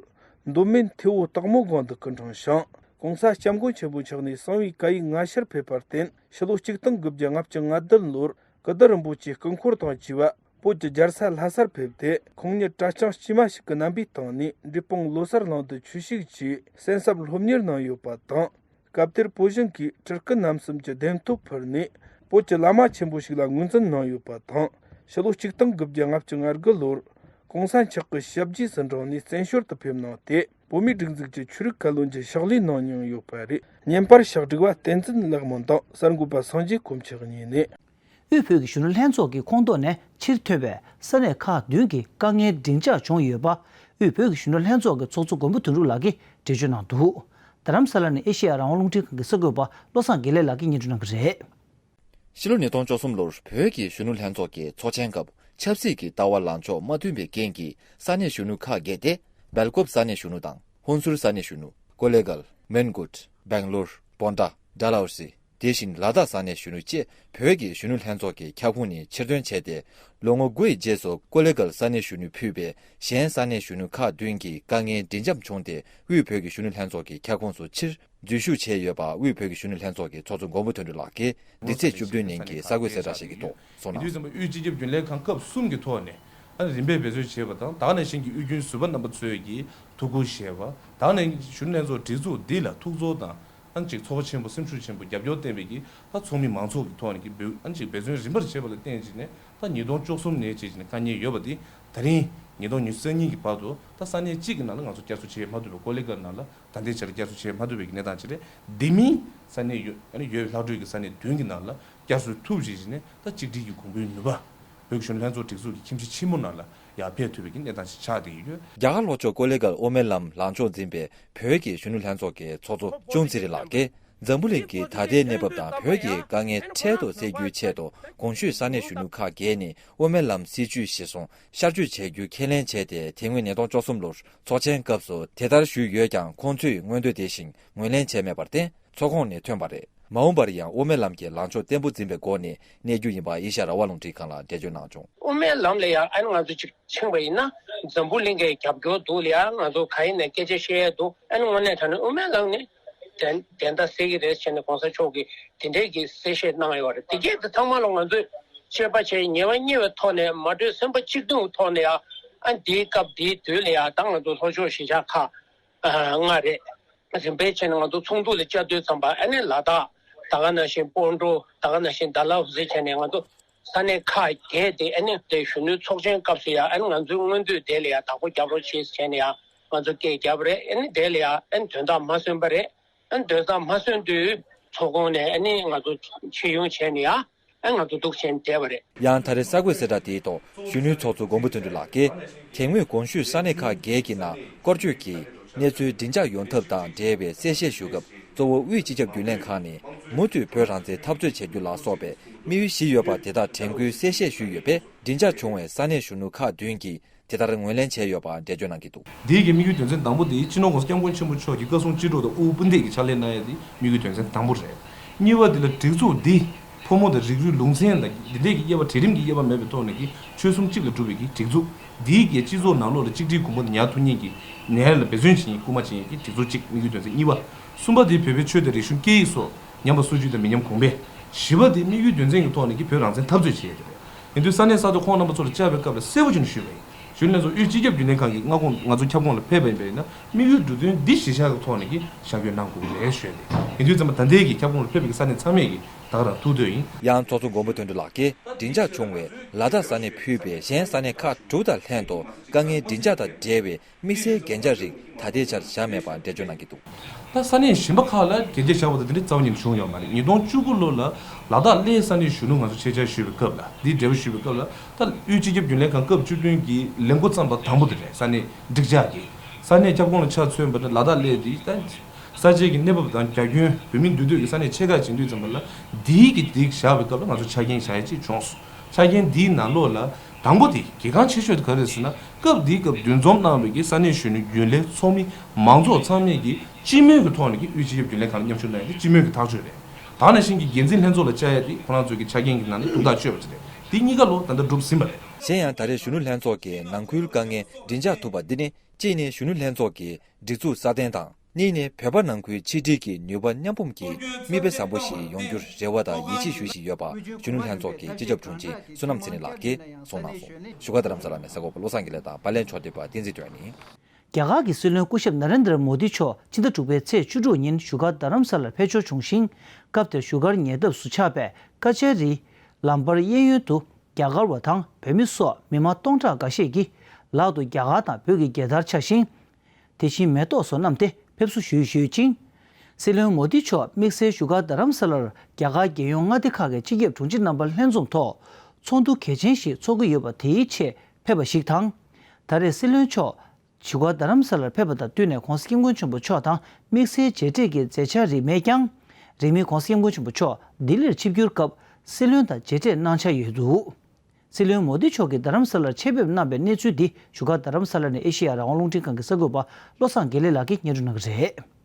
མདོ་སྨད་ཐེ་བོ་སྟག་མོ་སྒང་དུ་སྐུ་འཁྲུངས་ཤིང་། ༸གོང་ས་༸སྐྱབས་མགོན་ཆེན་པོ་མཆོག་ནས་གསང་བའི་བཀའ་ཡིག་ལྔ་ཤར་ཕེབས་པར་བརྟེན། ཕྱི་ལོ་ཆིག་སྟོང་དགུ་བརྒྱ་ལྔ་བཅུ་ང་བདུན་ལོར་ཀིརྟི་རིན་པོ་ཆེའི་སྐུ་འཁོར་དང་བཅས་པ་བོད་ཀྱི་རྒྱལ་ས་ལྷ་སར་ཕེབས་ཏེ། ཁོང་ཉིད་གྲྭ་རྐྱང་དཀྱུས་མ་ཞིག་གི་རྣམ་པའི་སྟེང་ནས་འབྲས་སྤུངས་ལོ་གསར་གླིང་དུ་ཆོས་ཞུགས་ཀྱིས་གསན་བསམ་སློབ་གཉེར་གནང་ཡོད་པ་དང་། སྐབས་དེར་བོད་གཞུང་གིས་སྤྲུལ་སྐུ་རྣམ་གསུམ་གྱི་གདན་ཐོབ་ཕུལ་ནས། བོད་ཀྱི་བླ་མ་ཆེན་པོ་ཞིག་ལ་ངོས་འཛིན་གནང་ཡོད་པ་དང་། ཕྱི་ལོ་ཆིག་སྟོང་དགུ་བརྒྱ་ལྔ་བཅུ་ང་དགུ་ལོར། གོང་ས་མཆོག་གི་ཞབས་རྗེས་སུ་འབྲངས་ནས་བཙན་བྱོལ་དུ་ཕེབས་གནང་སྟེ། བོད་མིའི་སྒྲིག་འཛུགས་ཀྱི་ཆོས་རིག་བཀའ་བློན་གྱི་ཕྱག་ལས་གནང་མྱོང་ཡོད་པ་རེད། བརྙན་པར་ཕྱག་བསྒྲིགས་པ་བསྟན་འཛིན་ལེགས་སྨོན་དང་གསར་འགོད་པ་སངས་རྒྱས་དཀོན་མཆོག་གཉིས་ནས། དབུས་བོད་ཀྱི་གཞོན་ནུ་ལྷན་ཚོགས་ཀྱི་ཁོངས་གཏོགས་ནས་ཕྱིར་ཐོན་པའི་ས་གནས་ཁག་བདུན་གྱི་དཀའ་ངལ་འབྲིང་ཆགས་བྱུང་ཡོད་པ། དབུས་བོད་ཀྱི་གཞོན་ནུ་ལྷན་ཚོགས་ཀྱི་ཚོགས་གཙོ་མགོན་པོ་དོན་གྲུབ་ལགས་ཀྱིས་འགྲེལ་བརྗོད་གནང་འདུག། རྡ་རམ་ས་ལ་ནས་ཨེ་ཤེ་ཡ་རང་དབང་རླུང་འཕྲིན་ཁང་གི་གསར་འགོད་པ་བློ་བཟང་དགེ་ལེགས་ལགས་ཀྱིས་སྙན་སྒྲོན་གནང་གི་རེད། ཕྱི་ལོ་ཉིས་སྟོང་བཅུ་གསུམ་ལོར་བོད་ཀྱི་གཞོན་ནུ་ལྷན་ཚོགས་ཀྱི་ཚོགས་ཆེན་སྐབས་ཆབ་སྲིད་ཀྱི་ལྟ་བ་ལངས་ཕྱོགས་མ་མཐུན་པའི་རྐྱེན་གྱིས་ས་གནས་གཞོན་ནུ་ཁག་བརྒྱད་དེ། སྦེལ་ཀོབ་ས་གནས་གཞོན་ནུ་དང་ཧོན་སུར་ས་གནས་གཞོན་ནུ། ཀོ་ལེ་གལ། མོན་གྷོ། སྦེང་ལོར། བོན་ཌ། ཌལ་ཧོ་སི། དེ་བཞིན་ལ་དྭགས་ས་གནས་གཞོན་ནུ་བཅས་བོད་ཀྱི་གཞོན་ནུ་ལྷན་ཚོགས་ཀྱི་ཁྱབ་ཁོངས་ནས་ཕྱིར་ཐོན་བྱས་ཏེ། ལོ་ངོ་དགུ་ཡི་རྗེས་སུ་ཀོ་ལེ་གལ་ས་གནས་གཞོན་ནུས་ཕུད་པའི་གཞན་ས་གནས་གཞོན་ནུ་ཁག་བདུན་གྱི་དཀའ་ངལ་འབྲིང་འཇམ་བྱུང་སྟེ། དབུས་བོད་ཀྱི་གཞོན་ནུ་ལྷན་ཚོགས་ཀྱི་ཁྱབ་ཁོངས་སུ་ཕྱིར་འཛུལ་ཞུགས་བྱས་ཡོད་པ། དབུས་བོད་ཀྱི་གཞོན་ནུ་ལྷན་ཚོགས་ཀྱི་ཚོགས་གཙོ་མགོན་པོ་དོན་གྲུབ་ལགས་ཀྱིས་འདི་ཚེས་བཅུ་བདུན་ཉིན་གྱི་གསར་འགོད་གསལ་བསྒྲགས་ཤིག་གི་ཐོག་གསུངས་གནང་སོང་། དབུས་རྒྱུན་ལས་ཁང་སྐབས་གསུམ་གྱི་ཐོག་ནས་ཨ་ནི་རིམ་པས་འབད་རྩོལ་བྱས་པ་དང་། དེ་ག་ནང་བཞིན་གྱི་དབུས་རྒྱུན་ཟུར་པ་རྣམ་པ་ཚོས་ཀྱིས་ཐུགས་ཁུར་བཞེས་པ། དེ་ག་ནང་བཞིན་གཞོན་ནུ་ལྷན་ཚོགས་སྒྲིག་འཛུགས་འདི་ལ་ཐུགས་ཚོར་དང་། ཨ་ནི་ཅིག་ཚོར་བ་ཆེན་པོ། སེམས་ཤུགས་ཆེན་པོ། རྒྱབ་སྐྱོར་བསྟན་པའི་གི་ད་ཚོགས་མི་མང་ཚོགས་ཀྱི་ཐོག་ནས་ཀྱི་འབད་ཨ་ནི་ཅིག་འབད་བརྩོན་རིམ་པར་བྱས་པ་ལ་བརྟེན་བྱས་ནས། ད་ཉིས་སྟོང་བཅུ་གསུམ་ནས་བྱས་བྱས་ནས་དཀའ་ངལ་ཡོད་པ་དེ་ད་རིང་ཉིས་སྟོང་ཉི་ཤུ་རྩ་གཉིས་ཀྱི་བར་དུ་ད་ས་གནས་གཅིག་གི་ནང་ལ་ང་ཚོ་བསྐྱར་གསོ་བྱེད་མ་ཐུབ་པའི། ཀོ་ལེ་གལ་ནང་ལ། ད་ལྟའི་ཆར་ལ་བསྐྱར་གསོ་བྱེད་མ་ཐུབ་པའི་གི་གནས་སྟངས་ཅིག་རེད། དེ་མིན་ས་གནས་ཡོད་ཨ་ནི་ཡོད་པའི་ལྷག་འཕྲོས་ཀྱི་ས་གནས་བདུན་གྱི་ནང་ལ་བསྐྱར་གསོ་ཐུབ་བྱས་བྱས་ནས། ད་གཅིག་སྒྲིལ་གྱི་གོང་བུའི་ནུས་པ། བོད་ཀྱི་གཞོན་ནུ་ལྷན་ཚོགས་སྒྲིག་འཛུགས་ཀྱི་ཁྱིམ་གཞིས་ཆེན་མོ་ནང་ལ་ཡར་ཕེབས་ཐུབ་པའི་གི་གནས་སྟངས་ཤིག་ཆགས་བསྡད་ཡོད། རྒྱ་གར་ལྷོ་ཕྱོགས་ཀོ་ལེ་གལ་དབུ་མའི་ལམ་ལངས་ཕྱོགས་འཛིན་པའི་བོད་ཀྱི་གཞོན་ནུ་ལྷན་ཚོགས་ཀྱི་ཚོགས་གཙོ་ཅུང་ཚེ་རིང་ལགས་ཀྱིས། འཛམ་བུ་གླིང་གི་ད་ལྟའི་གནས་བབ་དང་བོད་ཀྱི་དཀའ་ངལ་འཕྲལ་དུ་སེལ་རྒྱུའི་ཆེད་དུ། གོང་ཞུས་ས་གནས་གཞོན་ནུ་ཁག་བརྒྱད་ནས་དབུ་མའི་ལམ་སྲིད་བྱུས་གཞིར་བཟུང་ཤར་བསྐྱོད་བྱ་རྒྱུ་ཁས་ལེན་བྱས་ཏེ། དེ་སྔོན་ཉིས་སྟོང་བཅུ་གསུམ་ལོར་ཚོགས་ཆེན་སྐབས་སུ་དེ་ལྟར་ཞུས་ཡོད་ཀྱང་། ཁོང་ཚོས་མངོན་འདོད་དེ་བཞིན་ངོས་ལེན་བྱས་མེད་པར་བརྟེན། ཚོགས་ཁོངས་ནས་ཐོན་པ་རེད། མ་འོངས་པར་ཡང་དབུ་མའི་ལམ་གྱི་ལངས་ཕྱོགས་བརྟན་པོ་འཛིན་པའི་སྒོ་ནས་གནས་རྒྱུ་ཡིན་པ་ཨེ་ཤ་ཡ་རང་དབང་རླུང་འཕྲིན་ཁང་ལ་འགྲེལ་བརྗོད་གནང་བྱུང་། དབུ་མའི་ལམ་ལ་ཡང་ཨ་ནི་ང་ཚོ་ཅིག་ཕྱིན་པ་ཡིན་ན། འཛམ་བུ་གླིང་གི་རྒྱབ་སྐྱོར་འདུག་ལ་ཡང་། ང་ཚོ་ག་ཡིན་ནས་སྐད་ཆ་བཤད་ཡས་འདུག། ཨ་ནི་དངོས་གནས་དྲང་གནས་དབུ་མའི་ལམ་ནི་བདེན་བདེན་མཐའ་གསལ་གྱི་རེད་ཟེར་ནས་གོང་ས་མཆོག་གིས་དེ་འདྲས་ཀྱི་གསལ་བཤད་གནང་ཡོད་རེད། དེ་གས་དེ་ཚང་མ་ལ་ང་ཚོས་དཔྱད་པ་བྱས། ཉེ་བ་གཉིས་པའི་ཐོག་ནས། མ་གྲོས་སེམས་པ་གཅིག་མཐུན་གྱི་ཐོག་ནས་ཡང་། ཨ་ནི་དེའི་སྐབས་དེའི་དུས་ལ་ཡང་། ད་ང་ཚོ་ལྷོ་ཕྱོགས་གཞིས་ཆགས་ཁག་ལྔ་རེད། རིམ་པས་བྱས་ནས་ང་ཚོ་ཚོགས་འདུ་ལ་བཅར་དུས་ཙམ་པ། ཨ་ནི་ལ་དྭགས། ད་ག་ནང་བཞིན་སྤོན་གྲོང་། ད་ག་ནང་བཞིན་ཌལ་ཧོ་སི་བྱས་ནས། ང་ཚོ་ས་གནས་ཁག་བརྒྱད་དེ། ཨ་ནི་དེ་གཞོན་ནུའི་ཚོགས་ཆེན་སྐབས་སུ་ཡང་། ཨ་ནི་ང་ཚོའི་མངོན་འདོད་དེ་ལ་ཡང་བདག་པོ་རྒྱབ་རོགས་བྱེད་བྱས་ནས་ཡང་ང་ཚོ་སྐད་བརྒྱབ་པ་རེད། ཨ་ནི་དེ་ལ་ཡང་ཨ་ནི་དོན་དག་མ་སོན་པ་རེད། ཨ་ནི་དོན་དག་མ་སོན་དུས་ཚོགས་ཁོངས་ནས་ཨ་ནི་ང་ཚོ་ཕྱིར་ཡོང་བྱས་ནས་ཡང་། ཨ་ང་ཚོ་འདུག་བྱས་བསྡད་པ་རེད། ཡང་ད་རེས་གསར་འགོད་གསལ་བསྒྲགས་དེའི་ཐོག་གཞོན་ནུའི་ཚོགས་གཙོ་མགོན་པོ་དོན་གྲུབ་ལགས་ཀྱིས། དེ་སྔོན་གོང་ཞུས་ས་གནས་ཁག་བརྒྱད་ཀྱི་ནང་སྐོར་སྐྱོད་ཀྱིས་གནས་ཚུལ་འབྲིང་ཆགས་ཡོང་ཐབས་དང་འབྲེལ་བའི་གསལ་བཤད་ཞུ་སྐབས། གཙོ་བོ་དབུས་སྤྱི་ཁྱབ་རྒྱུན་ལས་ཁང་ནས་མུ་མཐུད་བོད་རང་བཙན་འཐབ་རྩོད་བྱ་རྒྱུ་ལ་སོགས་པའི་དམིགས་ཡུལ་བཞི་ཡོད་པ་དེ་དག་དྲན་སྐུལ་གསལ་བཤད་ཞུས་ཡོད་པས། འབྲིང་ཆགས་བྱུང་བའི་ས་གནས་གཞོན་ནུ་ཁག་བདུན་གྱིས་དེ་ལྟར་ངོས་ལེན་བྱས་ཡོད་པ་འགྲེལ་བརྗོད་གནང་གི་འདུག། འདིའི་གི་དམིགས་ཡུལ་དོན་ཚན་དང་པོ་དེ་སྤྱི་ནོར་༸གོང་ས་༸སྐྱབས་མགོན་ཆེན་པོ་མཆོག་གི་བཀའ་གསུང་ཅི་སྒྲོག་དང་དབུ་དཔུང་འདེགས་ཀྱི་ཕྱག་ལས་གནང་ཡ་དེ་དམིགས་ཡུལ་དོན་ཚན་དང་པོ་རེད། གཉིས་པ་དེ་ལ་སྒྲིག་འཛུགས་འདི་ཕོ་མོ་དང་རིགས་རུས་ལུང་ཚན་དང་འདི་འདྲས་ཀྱི་དབྱེ་བ། གྲལ་རིམ་གྱི་དབྱེ་བ་མེད་པའི་ཐོག་ནས་ཀྱི་ཆོལ་གསུམ་གཅིག་ལ་གྲུབ་པའི་གི་སྒྲིག་འཛུགས་འདིའི་གི་སྤྱི་ཚོགས་ནང་ལོགས་ལ་གཅིག་སྒྲིལ་གོང་བུ་ཉར་ཐུབ་མཁན་གྱི་ནས་ལ་འབད་བརྩོན་བྱེད་མཁན་སྐུལ་མ་བྱེད་མཁན་གྱི་སྒྲིག་འཛུགས་གཅིག། དམིགས་ཡུལ་དོན་ཚན་གཉིས་པ། གསུམ་པ་དེ་བོད་པའི་ཆོས་དང་རིག་གཞུང་སྐད་ཡིག་སོགས་ཉམས་པ་སོར་ཆུད་དང་མི་ཉམས་གོང་འཕེལ། བཞི་པ་དེ་དམིགས་ཡུལ་དོན་ཚན་གྱི་ཐོག་ནས་ཀྱི་བོད་རང་བཙན་འཐབ་རྩོད་བྱེད་ཡ་དེ་རེད། ཡིན་དུས་ས་གནས་ས་ཐོག་ཁོང་རྣམ་པ་ཚོ་ལ་བཅར་བའི་སྐབས་ལ་གསལ་པོ་བྱས་ནས་ཞུས་པ་ཡིན། གཞོན་ནུ་ལྷན་ཚོགས་དབུས་སྤྱི་ཁྱབ་རྒྱུན་ལས་ཁང་གི་མངའ་ཁོངས་ང་ཚོ་ཁྱབ་ཁོངས་ལ་ཕེབས་པ་ཡིན་པ་ཡིན་ན། དམིགས་ཡུལ་འབྲུ་དོན་འདི་གཞིར་བཞག་གི་ཐོག་ནས་ཀྱི་ཤར་བསྐྱོད་གནང་དགོས་ཀྱི་རེད་ཞུས་ཏེ། ཡིན་དུས་ཙམ་པ་ད་ལྟའི་གི་ཁྱབ་ཁོངས་ལ་ཕེབས་པའི་གི་ས་གནས་ཚང་མས་ཀྱི་ད་ག་རང་ཐུགས་འདོད་ཡིན། ཡང་ཚོགས་གཙོ་མགོན་པོ་དོན་གྲུབ་ལགས་ཀྱིས་འབྲིང་ཆགས་བྱུང་བའི་ལ་དྭགས་ས་གནས་ཕུད་པའི་གཞན་ས་གནས་ཁག་དྲུག་དང་ལྷན་དུ་དཀའ་ངལ་འབྲིང་ཆགས་དང་འབྲེལ་བའི་དམིགས་བསལ་གན་རྒྱ་རིགས་ད་ལྟའི་ཆར་བཞག་མེད་པ་འགྲེལ་བརྗོད་གནང་གི་འདུག། ད་ས་གནས་གཞན་པ་ཁག་ལ་གན་རྒྱ་བཞག་པ་དང་དེ་འདྲའི་རྩ་བ་ཉིད་ནས་བྱུང་ཡོད་མ་རེད། ཉིས་སྟོང་བཅུ་དགུ་ལོ་ལ་ལ་དྭགས་གླེ་ས་གནས་གཞོན་ནུ་ང་ཚོ་ཆེད་བཅར་ཞུས་པའི་སྐབས་ལ། འདིའི་འབྲེལ་བ་ཞུས་པའི་སྐབས་ལ། ད་དབུས་སྤྱི་ཁྱབ་རྒྱུན་ལས་ཁང་སྐབས་བཅུ་བདུན་གྱི་ལས་འགོ་བརྩམས་པ་དང་པོ་དེ་རེད། ས་གནས་འགྲིག་འཇགས་ཀྱི་ས་གནས་ཁྱབ་ཁོངས་ལ་ཆ་མཚོན་པ་ན། ལ་དྭགས་གླེ་འདི་ད་ས་ཆའི་གི་གནས་བབ་དང་རྒྱ་ཁྱོན་བོད་མིའི་འདུས་སྡོད་ཀྱི་ས་གནས་ཆེ་ཁག་ཅིག་ཡིན་དུས་ཙམ་པ་ལ། འདིའི་གི་འདི་བཞག་པའི་སྐབས་ལ་ང་ཚོ་ཆ་རྐྱེན་བཞག་ཡ་ཅིག་བྱུང་སོང་། ཆ་རྐྱེན་འདིའི་ནང་ལོགས་ལ་དང་པོ་དེ་གལ་འགངས་ཆེ་ཤོས་དེ་ག་རེ་རེད་ཟེར་ན། སྐབས་འདིའི་སྐབས་འདུ་འཛོམས་གནང་བའི་གི་ས་གནས་གཞོན་ནུ་རྒྱུན་ལས་ཚོགས་མི་མང་ཚོགས་ཚང་མས་ཀྱི་སྤྱི་མོས་ཀྱི་ཐོག་ནས་ཀྱི་དབུས་སྤྱི་ཁྱབ་རྒྱུན་ལས་ཁང་ལ་མཉམ་ཞུགས་གནང་ཡ་དེ་སྤྱི་མོས་ཀྱི་ཐག་གཅོད་རེད། ད་ནང་བཞིན་གྱི་འགན་འཛིན་ལྷན་ཚོགས་ལ་བཅར་ཡ་དེ་ཁོ་རང་ཚོའི་གི་ཆ་རྐྱེན་གྱི་ནང་ནས་ཐུགས་ཐག་གཅོད་པ་ཅིག་རེད། དེ་གཉིས་ཀ་ལོ་ད་ལྟ་གྲུབ་ཟིན་པ་རེད། གཞན་ཡང་ད་རེས་གཞོན་ནུ་ལྷན་ཚོགས་ཀྱི་ནང་ཁུལ་དཀའ་ངལ་འབྲིང་ཆགས་ཐུབ་པ་འདི་ནི། གཅིག་ནི་གཞོན་ནུ་ལྷན་ཚོགས་ཀྱི་སྒྲིག་འཛུགས་སྲ་བརྟན་དང་། གཉིས་ནི་བོད་པ་ནང་ཁུལ་ཆིག་སྒྲིལ་གྱི་ནུས་པ་མཉམ་སྤུངས་ཀྱིས་མིག་དཔེ་བཟང་པོ་ཞིག་ཡོང་རྒྱུར་རེ་བ་དང་ཡིད་ཆེས་ཞུ་བཞིན་ཡོད་པ། གཞོན་ནུ་ལྷན་ཚོགས་ཀྱི་སྤྱི་ཁྱབ་དྲུང་ཆེ་བསོད་ནམས་ཚེ་རིང་ལགས་ཀྱིས་གསུངས་གནང་སོང་། བཞུགས་སྒར་རྡ་རམ་ས་ལ་ནས་གསར་འགོད་པ་བློ་བཟང་དགེ་ལེགས་དང་པར་ལེན་ཕྱོགས་བསྡུས་པ་བསྟན་འཛིན་དོན་གཉིས། རྒྱ་གར་གྱི་སྲིད་བློན་སྐུ་ཞབས་ན་རེན་དྲ་མོ་དི་མཆོག་ཕྱི་ཟླ་དྲུག་པའི་ཚེས་བཅུ་དྲུག་ཉིན་བཞུགས་སྒར་རྡ་རམ་ས་ལར་ཕེབས་འབྱོར་བྱུང་ཞིང་། སྐབས་དེར་བཞུགས་སྒར་ཉེ་འདབས་སུ་ཆགས་པའི་ཀ་ཅ་རི་ལམ་བར་གཡས་གཡོན་དུ། རྒྱ་གར་བ་དང་བོད་མི་སོགས་མི་མང་སྟོང་ཕྲག་འགའ་ཤས་ཀྱིས་ ལག་ཏུ་རྒྱ་གར་དང་བོད་ཀྱི་རྒྱལ་དར་འཕྱར་ཞིང་། དེ་བཞིན་མེ་ཏོག་སོགས་བསྣམས་ཏེ་ཕེབས་བསུ་ཞུས་ཡོད་ཅིང་། སྲིད་བློན་མོ་དི་མཆོག་དམིགས་བསལ་བཞུགས་སྒར་རྡ་རམ་ས་ལར་རྒྱ་གར་རྒྱལ་ཡོངས་མངའ་སྡེ་ཁག་གི་སྤྱི་ཁྱབ་དྲུང་ཆེ་རྣམ་པ་ལྷན་འཛོམས་ཐོག་ཚོགས་འདུ་གལ་ཆེན་ཞིག་ཚོགས་ཀྱི་ཡོད་པ་དེའི་ཆེད་ཕེབས་པ་ཞིག་དང་། ད་རེས་སྲིད་བློན་མཆོག་བཞུགས་སྒར་རྡ་རམ་ས་ལར་ཕེབས་པ་དང་བསྟུན་ནས་༧གོང་ས་༧སྐྱབས་མགོན་ཆེན་པོ་མཆོག་དང་དམིགས་བསལ་མཇལ་འཕྲད་ཀྱི་མཛད་འཆར་རིགས་མེད་ཀྱང་། རིང་མིན་༧གོང་ས་༧སྐྱབས་མགོན་ཆེན་པོ་མཆོག་ལྡི་ལིར་ཆིབས་བསྒྱུར་སྐབས་སྲིད་བློན་དང་མཇལ་འཕྲད་གནང་འཆར་ཡོད་འདུག་སྲིད་བློན་མོ་དི་མཆོག་གིས་རྡ་རམ་ས་ལར་ཆེད་ཕེབས་གནང་བའི་གནས་ཚུལ་འདི་བཞུགས་སྒར་རྡ་རམ་ས་ལ་ནས་ཨེ་ཤེ་ཡ་རང་དབང་རླུང་འཕྲིན་ཁང་གི་གསར་འགོད་པ་བློ་བཟང་དགེ་ལེགས་ལགས་ཀྱིས་སྙན་སྒྲོན་གནང་གི་རེད།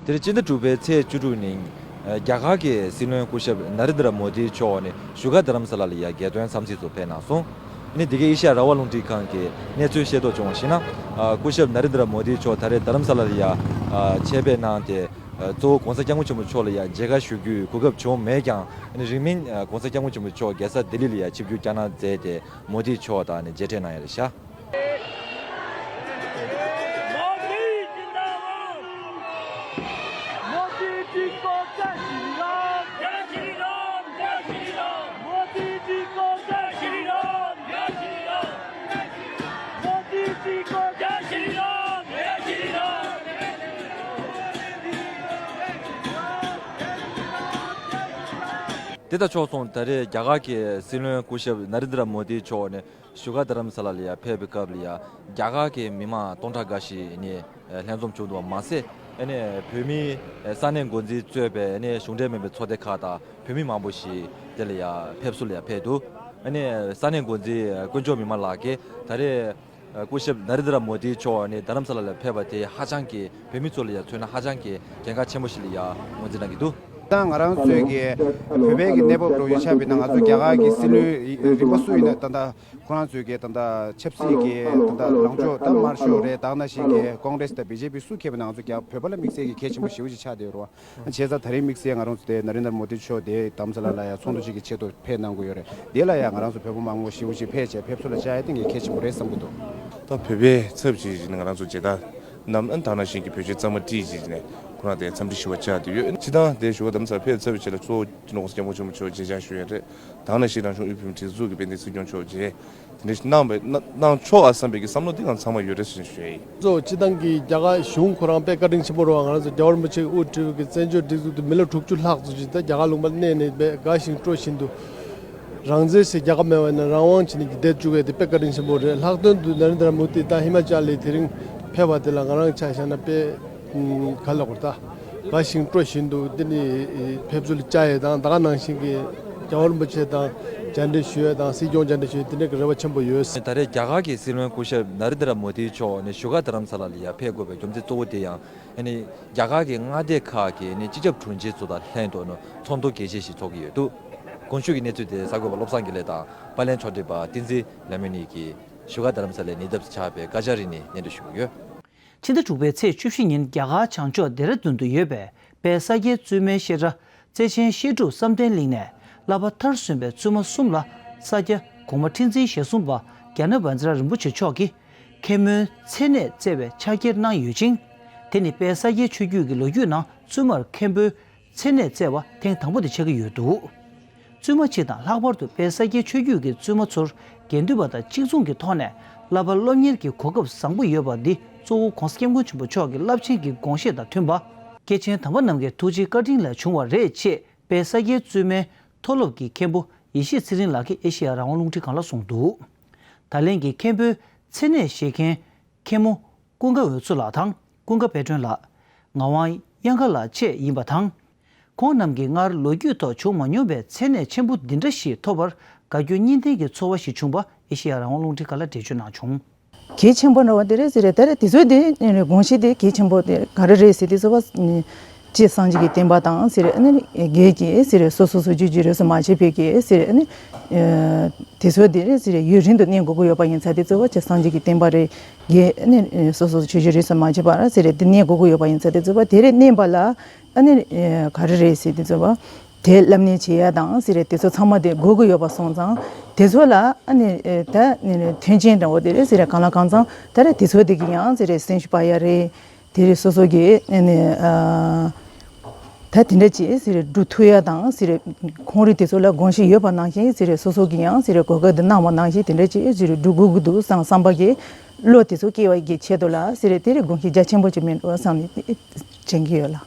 དེ་རིང་སྤྱི་ཟླ་དྲུག་པའི་ཚེས་བཅུ་དྲུག་ཉིན། རྒྱ་གར་གྱི་སྲིད་བློན་སྐུ་ཞབས་ནཱ་རེན་དྲ་མོ་དི་མཆོག་ནས་བཞུགས་སྒར་རྡ་རམ་ས་ལ་ལ་ཡ་རྒྱལ་དོན་འཚམས་གཟིགས་སུ་ཕེབས་གནང་སོང་། ཨ་ནི་འདི་གའི་ཨེ་ཤེ་ཡ་རང་དབང་རླུང་འཕྲིན་ཁང་གིས་གནས་ཚུལ་ཤེས་རྟོགས་བྱུང་བ་ཞིག་ན། སྐུ་ཞབས་ནཱ་རེན་དྲ་མོ་དི་མཆོག་ད་རེས་རྡ་རམ་ས་ལ་ལ་ཡ་ཆེད་ཕེབས་གནང་སྟེ། གཙོ་བོ་༧གོང་ས་༧སྐྱབས་མགོན་ཆེན་པོ་མཆོག་ལ་ཡ་མཇལ་ཁ་ཞུ་རྒྱུའི་གོ་སྐབས་བྱུང་མེད་ཀྱང་། ཨ་ནི་རིང་མིན་༧གོང་ས་༧སྐྱབས་མགོན་ཆེན་པོ་མཆོག་རྒྱལ་ས་ལྡི་ལི་ལ་ཡ་ཆིབས་བསྒྱུར་བསྐྱངས་གནང་མཛད་དེ་མོ་དི་མཆོག་དང་ནི་མཇལ་འཕྲད་གནང་ཡ་རེད་ཤག་དེ་དང་ཕྱོགས་མཚུངས་ད་རེས་རྒྱ་གར་གྱི་སྲིད་བློན་སྐུ་ཞབས་ནཱ་རེན་དྲ་མོ་དི་མཆོག་ནས་བཞུགས་སྒར་རྡ་རམ་ས་ལ་ལ་ཡ་ཕེབས་པའི་སྐབས་ལ་ཡ་རྒྱ་གར་གྱི་མི་མང་སྟོང་ཕྲག་འགའ་ཞིག་ནས་ལྷན་འཛོམས་བྱུང་འདུག་པ་མ་ཟད། ཨ་ནི་བོད་མིའི་ས་གནས་འགོ་འཛིན་གཙོས་པའི་ཨ་ནི་གཞུང་འབྲེལ་མིན་པའི་ཚོགས་སྡེ་ཁག་དང་བོད་མི་མང་པོ་ཞིག་དེ་ལ་ཡ་ཕེབས་བསུ་ལ་ཡ་ཕེབས་འདུག་ཨ་ནི་ས་གནས་འགོ་འཛིན་དཀོན་མཆོག་མི་དམངས་ལགས་ཀྱིས་ད་རེས་སྐུ་ཞབས་ནཱ་རེན་དྲ་མོ་དི་མཆོག་ནི་རྡ་རམ་ས་ལ་ལ་ཕེབས་པ་དེ་ཧ་ཅང་གི་བོད་མི་ཚོ་ལ་ཡ་མཚོན་ན་ཧ་ཅང་གི་གལ་འགངས་ཆེན་པོ་ཞིག་ལ་ཡ་ངོས་འཛིན་གནང་གི་འདུག་ད་ང་རང་ཚོའི་གི་བོད་པའི་གི་གནས་བབ་ལོ་ཡོད་ཆགས་པའི་ནང་ང་ཚོ་རྒྱ་གར་གི་སྲིད་བློན་རིམ་པ་སུ་ཡིན་ན་ད་ལྟ་ཁོ་རང་ཚོའི་གི་ད་ལྟ་ཆབ་སྲིད་གི་ད་ལྟ་ལངས་ཕྱོགས་ད་དམར་ཤོག་རེད། ད་ནང་བཞིན་གི་ཀོང་རེས་དང་བི་ཇེ་པི་སུ་ཁེལ་བའི་ནང་ང་ཚོ་རྒྱ་བོད་པ་ལ་དམིགས་བསལ་གི་གལ་ཆེན་པོ་ཞེ་པོ་ཅིག་ཆགས་བསྡད་ཡོད་རེད་བ། བྱས་ཙང་ད་རིང་དམིགས་བསལ་ང་རང་ཚོ་དེ་ནཱ་རེན་དྲ་མོ་དི་མཆོག་དེ་རྡ་རམ་ས་ལ་ལ་ཡ་ཚོགས་འདུ་ཅིག་གི་ཆེད་དུ་ཕེབས་གནང་གི་ཡོད་རེད། དེ་ལ་ཡ་ང་རང་ཚོ་བོད་པ་མང་པོ་ཞེ་པོ་ཅིག་ཕེབས་བྱས་ཕེབས་བསུ་ལ་བཅར་ཡ་དེ་གལ་ཆེན་པོ་རེད་བསམ་གྱི་འདུག་ད་བོད་པའི་ཚབ་ཅིག་ནས་ང་རང་ཚོ་མཇལ་དར་བསྣམས་ཨ་ནི་ད་ནང་བཞིན་གྱི་བོད་ཆས་གཙང་མ་དཀྲིས་ཅིག་ནས་ཁོ་རང་དེ་འཚམས་འདྲི་ཞུ་བ་བཅར་དུ་ཡོད། སྤྱིར་བཏང་དེ་ཞུ་བ་རྡ་རམ་ས་ལ་ཕེབས་ཚར་བའི་རྗེས་ལ་གཙོ་བོ་ཀུན་མཁྱེན་༸གོང་ས་༸སྐྱབས་མགོན་ཆེན་པོ་མཆོག་མཇལ་བཅར་ཞུ་ཡས་རེད། ད་ནང་བཞིན་རང་གཞུང་དབུས་བོད་མིའི་སྒྲིག་འཛུགས་ཀྱི་དཔལ་ལྡན་སྲིད་སྐྱོང་མཆོག་མཇལ། དེ་འདྲ་ཞིག་གནང་བའི་གནང་གནང་ཆོག་ཨ་བསམ་པའི་གི་བསམ་བློ་དེ་ང་ཚང་མ་ཡོད་རེད་ཟེར་ནས་ཞུ་ཡ་ཡིན། གཙོ་བོ་སྤྱིར་བཏང་གི་རྒྱ་གར་གཞུང་ཁོ་རང་དཔེ་བཀའ་དྲིན་ཆེན་པོ་རེད་བ། ང་རང་ཚོ་རྒྱལ་བ་རིན་པོ་ཆེ་དབུ་ཁྲིད་ཀྱི་བཙན་བྱོལ་སྒྲིག་འཛུགས་དེ་མི་ལོ་དྲུག་ཅུ་ལྷག་ཙམ་ཞིག་ད་རྒྱ་གར་ལུང་པར་གནས་ནས་དཔེ་དགའ་ཞིང་སྤྲོ་བཞིན་དུ། རང་བཙན་ཞེས་རྒྱལ་ཁ་མེད་པ་ཡིན་ན་རང་དབང་བྱས་ནས་བསྡད་བཅུག་གི་དེ་དཔེ་བཀའ་དྲིན་ཆེན་པོ་རེད། ལྷག་དོན་དུ་ནཱ་རེན་དྲ་མོ་དི་ད་ཧི་མ་ཅལ་ལ་དེ་རིང་ཕེབས་པ་དེ་ལ་ང་རང་ཆ་བཞག་ན་དཔེ་ག་ལ་གོ་ད་དགའ་ཞིང་སྤྲོ་བཞིན་དུ་དེ་ནི་ཕེབས་བསུ་ལ་བཅར་ཡས་དང་ད་ག་ནང་བཞིན་གྱི་རྒྱལ་བ་རིན་པོ་ཆེ་དང་མཇལ་འཕྲད་ཞུ་ཡས་དང་སྲིད་སྐྱོང་མཇལ་འཕྲད་ཞུ་ཡས་དེ་འདྲའི་གི་རེ་བ་ཆེན་པོ་ཡོད། ད་རེས་རྒྱ་གར་གྱི་སྲིད་བློན་སྐུ་ཞབས་ནཱ་རེན་དྲ་མོ་དི་མཆོག་ནི་བཞུགས་སྒར་རྡ་རམ་ས་ལ་ལ་ཡ་ཕེབས་དགོས་པའི་རྒྱུ་མཚན་གཙོ་བོ་དེ་ཡང་ཨ་ནི་རྒྱ་གར་གྱི་མངའ་སྡེ་ཁག་གི་ནི་སྤྱི་ཁྱབ་དྲུང་ཆེ་ཚོ་དང་ལྷན་དུ་ནི་ཚོགས་འདུ་གལ་ཆེ་ཞིག་ཚོགས་ཀྱི་ཡོད་འདུག་དགོངས་ཞུ་གི་གནས་ཚུལ་དེ་གསར་འགོད་པ་བློ་བཟང་དགེ་ལེགས་དང་པར་ལེན་ཕྱོགས་སྒྲིག་པ་བསྟན་འཛིན་ལྷ་མོ་གཉིས་ཀྱིས་བཞུགས་སྒར་རྡ་རམ་ས་ལའི་ཉེ་འདབས་སུ་ཆགས་པའི་ཀ་ཅཱ་རི་ནས་སྙན་སྒྲོན་ཞུ་གི་ཡོད། ཕྱི་ཟླ་དྲུག་པའི་ཚེས་བཅུ་བཞི་ཉིན་རྒྱ་གར་བྱང་ཕྱོགས་ལྡེ་ར་ལྡུན་དུ་ཡོད་པའི་དཔལ་ས་སྐྱའི་བཙུན་མའི་བཤད་གྲྭ་བརྩེ་ཆེན་བཤད་སྒྲུབ་བསམ་གཏན་གླིང་ནས་བསླབ་པ་མཐར་སོན་པའི་བཙུན་མ་གསུམ་ལ་ས་སྐྱ་གོང་མ་ཁྲི་འཛིན་ཞེ་གསུམ་པ་ཛྙཱ་ན་བཛྲ་རིན་པོ་ཆེ་མཆོག་གིས་མཁན་མོའི་མཚན་གནས་བསྩལ་བའི་ཕྱག་འཁྱེར་གནང་ཡོད་ཅིང་། དེ་ནི་དཔལ་ས་སྐྱའི་ཆོས་བརྒྱུད་ཀྱི་ལོ་རྒྱུས་ནང་བཙུན་མར་མཁན་པོའི་མཚན་གནས་བསྩལ་བ་ཐེངས་དང་པོ་དེ་ཆགས་ཀྱི་ཡོད་འདུག་བཙུན་མ་སྤྱི་དང་ལྷག་པར་དུ་དཔལ་ས་སྐྱའི་ཆོས་བརྒྱུད་ཀྱི་བཙུན་མ་ཚོར་དགེ་འདུན་པ་དང་གཅིག་མཚུངས་ཀྱི་ཐོག་ནས་བསླབ་པ་སློབ་གཉེར་གྱི་གོ་སྐབས་བཟང་པོ་ཡོད་པ་འདི་གཙོ་བོ་༧གོང་ས་༸སྐྱབས་མགོན་ཆེན་པོ་མཆོག་གི་རླབས་ཆེན་གྱི་དགོངས་བཞེད་དང་མཐུན་པ། སྐྱེས་ཆེན་དམ་པ་རྣམས་ཀྱི་ཐུགས་རྗེའི་བཀའ་དྲིན་ལས་བྱུང་བ་རེད་ཅེས་དཔལ་ས་སྐྱའི་བཙུན་མའི་མཐོ་སློབ་ཀྱི་མཁན་པོ་ཡེ་ཤེས་ཚེ་རིང་ལགས་ཀྱིས་ཨེ་ཤེ་ཡ་རང་དབང་རླུང་འཕྲིན་ཁང་ལ་གསུངས་འདུག་ད་ལན་གྱི་མཁན་པོའི་མཚན་གནས་བཞེས་མཁན་མཁན་མོ་ཀུན་དགའ་འོད་མཚོ་ལགས་དང་ཀུན་དགའ་དཔལ་སྒྲོན་ལགས། ངག་དབང་གཡང་དཀར་ལགས་བཅས་ཡིན་པ་དང་། ཁོང་རྣམས་ཀྱིས་སྔར་ལོ་རྒྱུས་ཐོག་བྱུང་མ་མྱོང་བའི་མཚན་གནས་ཆེན་པོ་འདི་འདྲ་ཞིག་ཐོབ་པར་དགའ་སྐྱོ་གཉིས་ལྡན་གྱི་ཚོར་བ་ཞིག་བྱུང་བ་ཨེ་ཤེ་ཡ་རང་དབང་རླུང་འཕྲིན་ཁང་ལ་འགྲེལ་བརྗོད་གནང་བྱུང་། གལ་ཆེན་པོ་འདྲ་བ་དེ་རེད་ཟེར་རེད། ད་རེད་དེ་ཚོ་དེ་དགོངས་གཞི་དེ་གལ་ཆེན་པོ་དེ་ག་རེ་རེད་ཟེར་དེ་ཚོ་བ་སྤྱིར་སངས་རྒྱས་ཀྱི་བསྟན་པ་དང་ཟེར་རེད། ཨ་ནི་སྒེར་གྱི་ཟེར་རེད། སོ་སོ་སོ་རྒྱུད་ཀྱི་རེས་སུ་མ་ཆད་པའི་གི་ཟེར་རེད། ཨ་ནི་དེ་ཚོ་དེ་རེད་ཟེར་རེད། ཡུན་རིང་དུ་གནས་དགོས་ཀྱི་ཡོད་པ་ཡིན་ཙང་དེ་ཚོ་བ་སྤྱིར་སངས་རྒྱས་ཀྱི་བསྟན་པ་རེད། སྒེར་ཨ་ནི་སོ་སོ་སོ་རྒྱུད་ཀྱི་རེས་སུ་མ་ཆད་པ་ར་ཟེར་རེད། དེ་གནས་དགོས་ཀྱི་ཡོད་པ་ཡིན་ཙང་དེ་ཚོ་བ་དེ་རེད། གནས་པ་ལ། ཨ་ནི་ག་རེ་རེད་ཟེར་དེ་ཚོ་བ། དེ་བསླབ་གནས་བྱེད་ཡ་དང་ཟེར་རེད། དེ་ཚོ་ཚང་མ་དེ་དགོས་ཀྱི་ཡོད་པ་སོང་ཙང་དེ་ཚོ་ལ་ཨ་ནི་ད་ནི་མཐུན་རྐྱེན་འདྲ་བོ་དེ་རེད་ཟེར་རེད། གང་ལ་གང་འཚམ་ད་རེད་དེ་ཚོ་དེ་གི་ཡང་ཟེར་རེད། སེམས་ཤུགས་སྤར་ཡ་རེད། དེ་རེད། སོ་སོ་གི་ཨ་ནི་ད་དེ་འདྲ་ཅིག་ཟེར་རེད། སྒྲུབ་ཐུབ་ཡ་དང་ཟེར་རེད། ཁོང་རིགས་དེ་ཚོ་ལ་དགོངས་གཞི་ཡོད་པ་ནང་བཞིན་ཟེར་རེད། སོ་སོ་གི་ཡང་ཟེར་རེད། གོ་སྐབས་དེ་གནང་བ་ནང་བཞིན་དེ་འདྲ་ཅིག་ཟེར་རེད། སྒྲུབ་དགོས་ཀྱི་འདུག་བསམ་བསམ་པ་གི་བློ་དེ་ཚོ་སྐྱེ་བ་གི་ཆེད་དུ་ལ་ཟེར་རེད། དེ་རེད། དགོངས་གཞི་རྒྱ་ཆེན་པོ་ཅིག་མིན་འགྲོ་བསམ་ནས་དྲན་གྱི་ཡོད་ལ།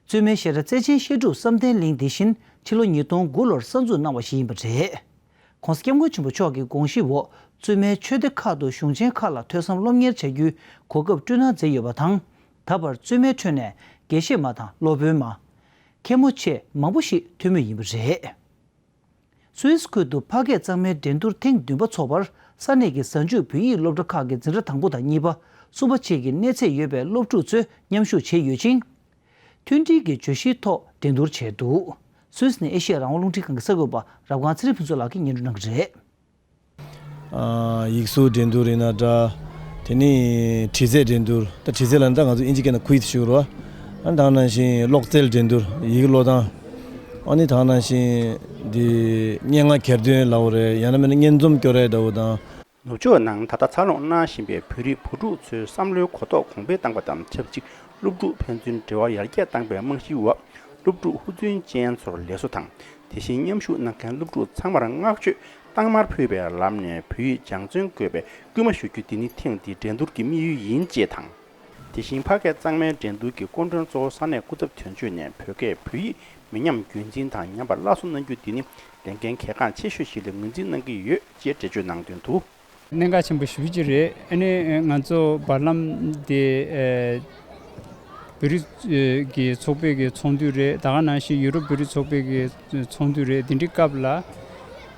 རྩོད་མེད་ཞལ་གྲངས་བརྩེ་ཆེན་བཤད་སྒྲུབ་བསམ་གཏན་གླིང་འདི་བཞིན་ཕྱི་ལོ་ཉིས་སྟོང་དགུ་ལོར་གསར་འཛུགས་གནང་བ་ཞིག་ཡིན་པ་རེད། ༸གོང་ས་༸སྐྱབས་མགོན་ཆེན་པོ་མཆོག་གི་དགོངས་གཞི་འོག་རྩོད་མེད་ཆོས་སྡེ་ཁག་ཏུ་གཞུང་ཆེན་ཁག་ལ་ཐོས་བསམ་སློབ་གཉེར་བྱ་རྒྱུའི་གོ་སྐབས་བསྐྲུན་གནང་མཛད་ཡོད་པ་དང་། ད་བར་རྩོད་མེད་ཁྲོད་ནས་དགེ་བཤེས་མ་དང་སློབ་དཔོན་མ། མཁན་མོ་བཅས་མང་པོ་ཞིག་ཐོན་མུས་ཡིན་པ་རེད། སུད་སི་ཁུལ་དུ་ཕ་སྐད་གཙང་མའི་འགྲན་བསྡུར་ཐེངས་བདུན་པ་འཚོགས་པར་ས་གནས་ཀྱི་གཟའ་མཇུག་བོད་ཡིག་སློབ་གྲྭ་ཁག་གི་འཛིན་གྲྭ་དང་པོ་དང་གཉིས་པ། གསུམ་པ་བཅས་ཀྱི་གནས་ཚད་ཡོད་པའི་སློབ་ཕྲུག་ཚོས་མཉམ་ཞུགས་བྱས་ཡོད་ཅིང་། མཐུན་སྒྲིལ་གྱི་བརྗོད་གཞིའི་ཐོག་འགྲན་བསྡུར་བྱས་འདུག་སུད་སི་ནས་ཨེ་ཤེ་ཡ་རང་དབང་རླུང་འཕྲིན་ཁང་གི་གསར་འགོད་པ་རབ་སྒང་ཚེ་རིང་ཕུན་ཚོགས་ལགས་ཀྱིས་སྙན་སྒྲོན་གནང་གི་རེད། ཨ། ཡིག་གཟུགས་འགྲན་བསྡུར་ཡིན་ན་འདྲ། དེ་ནས་དྲི་རྩད་འགྲན་བསྡུར། ད་དྲི་རྩད་ལ་ད་ང་ཚོ་ཨིན་ཇི་སྐད་ནང་quiz་ཞུ་རོ། ཨ་ནི་ད་ག་ནང་བཞིན་ཀློག་རྩལ་འགྲན་བསྡུར། ཡིག་ཀློག་སྟངས། ཨ་ནི་ད་ག་ནང་བཞིན་འདི་སྙན་ངག་གྱེར་འདོན་ལབ་དགོས་རེད། ཡང་ན་མིན་ན་སྙན་རྩོམ་སྐྱོར་རེས་ལྟ་བུ་དང་། ནུབ་ཕྱོགས་ནང་ད་ལྟ་འཚར་ལོངས་གནང་བཞིན་པའི་བོད་རིགས་བུ་ཕྲུག་ཚོའི་བསམ་བློའི་གོ་རྟོགས་གོང་འཕེལ་བཏང་བ་དང་ཆབས་ཅིག་སློབ་ཕྲུག་ཕན་ཚུན་འབྲེལ་བ་ཡར་རྒྱས་བཏང་པའི་རྨང་གཞིའི་འོག་སློབ་ཕྲུག་ཧུར་བརྩོན་ཅན་ཚོར་ལས་བཟོ་དང་། དེ་བཞིན་མཉམ་ཞུགས་གནང་མཁན་སློབ་ཕྲུག་ཚང་མར་བསྔགས་བརྗོད་གཏའ་མར་ཕུལ་བའི་ལམ་ནས་བོད་ཡིག་སྦྱང་བརྩོན་དགོས་པའི་སྐུལ་མ་ཞུ་རྒྱུ་འདི་ནི་ཐེངས་འདིའི་འགྲན་བསྡུར་གྱི་དམིགས་ཡུལ་ཡིན་ཅེས་དང་། དེ་བཞིན་ཕ་སྐད་གཙང་མའི་འགྲན་བསྡུར་གྱི་སྐུ་མགྲོན་གཙོ་བོ་ས་གནས་སྐུ་ཚབ་དོན་གཅོད་ནས་བོད་སྐད་བོད་ཡིག་མི་ཉམས་རྒྱུན་འཛིན་དང་ཉམས་པ་སླར་གསོ་གནང་རྒྱུ་འདི་ནི་ལས་འགན་གལ་འགངས་ཆེ་ཤོས་ཤིག་ལ་ངོས་འཛིན་གནང་གི་ཡོད་ཅེས་འགྲེལ་བརྗོད་གནང་དོན་དུ། གནད་འགག་ཆེན་པོ་ཞེ་པོ་ཅིག་རེད། ཨ་ནི་ང་ཚོ་བར་ལམ་དེ་ཨེ་བོད་རིགས་ཨེ་ཀྱི་ཚོགས་པའི་གི་ཚོགས་འདུ་རེད། ད་ག་ནང་བཞིན་ཡུ་རོབ་བོད་རིགས་ཚོགས་པའི་གི་ཚོགས་འདུ་རེད། དེ་འདྲའི་སྐབས་ལ་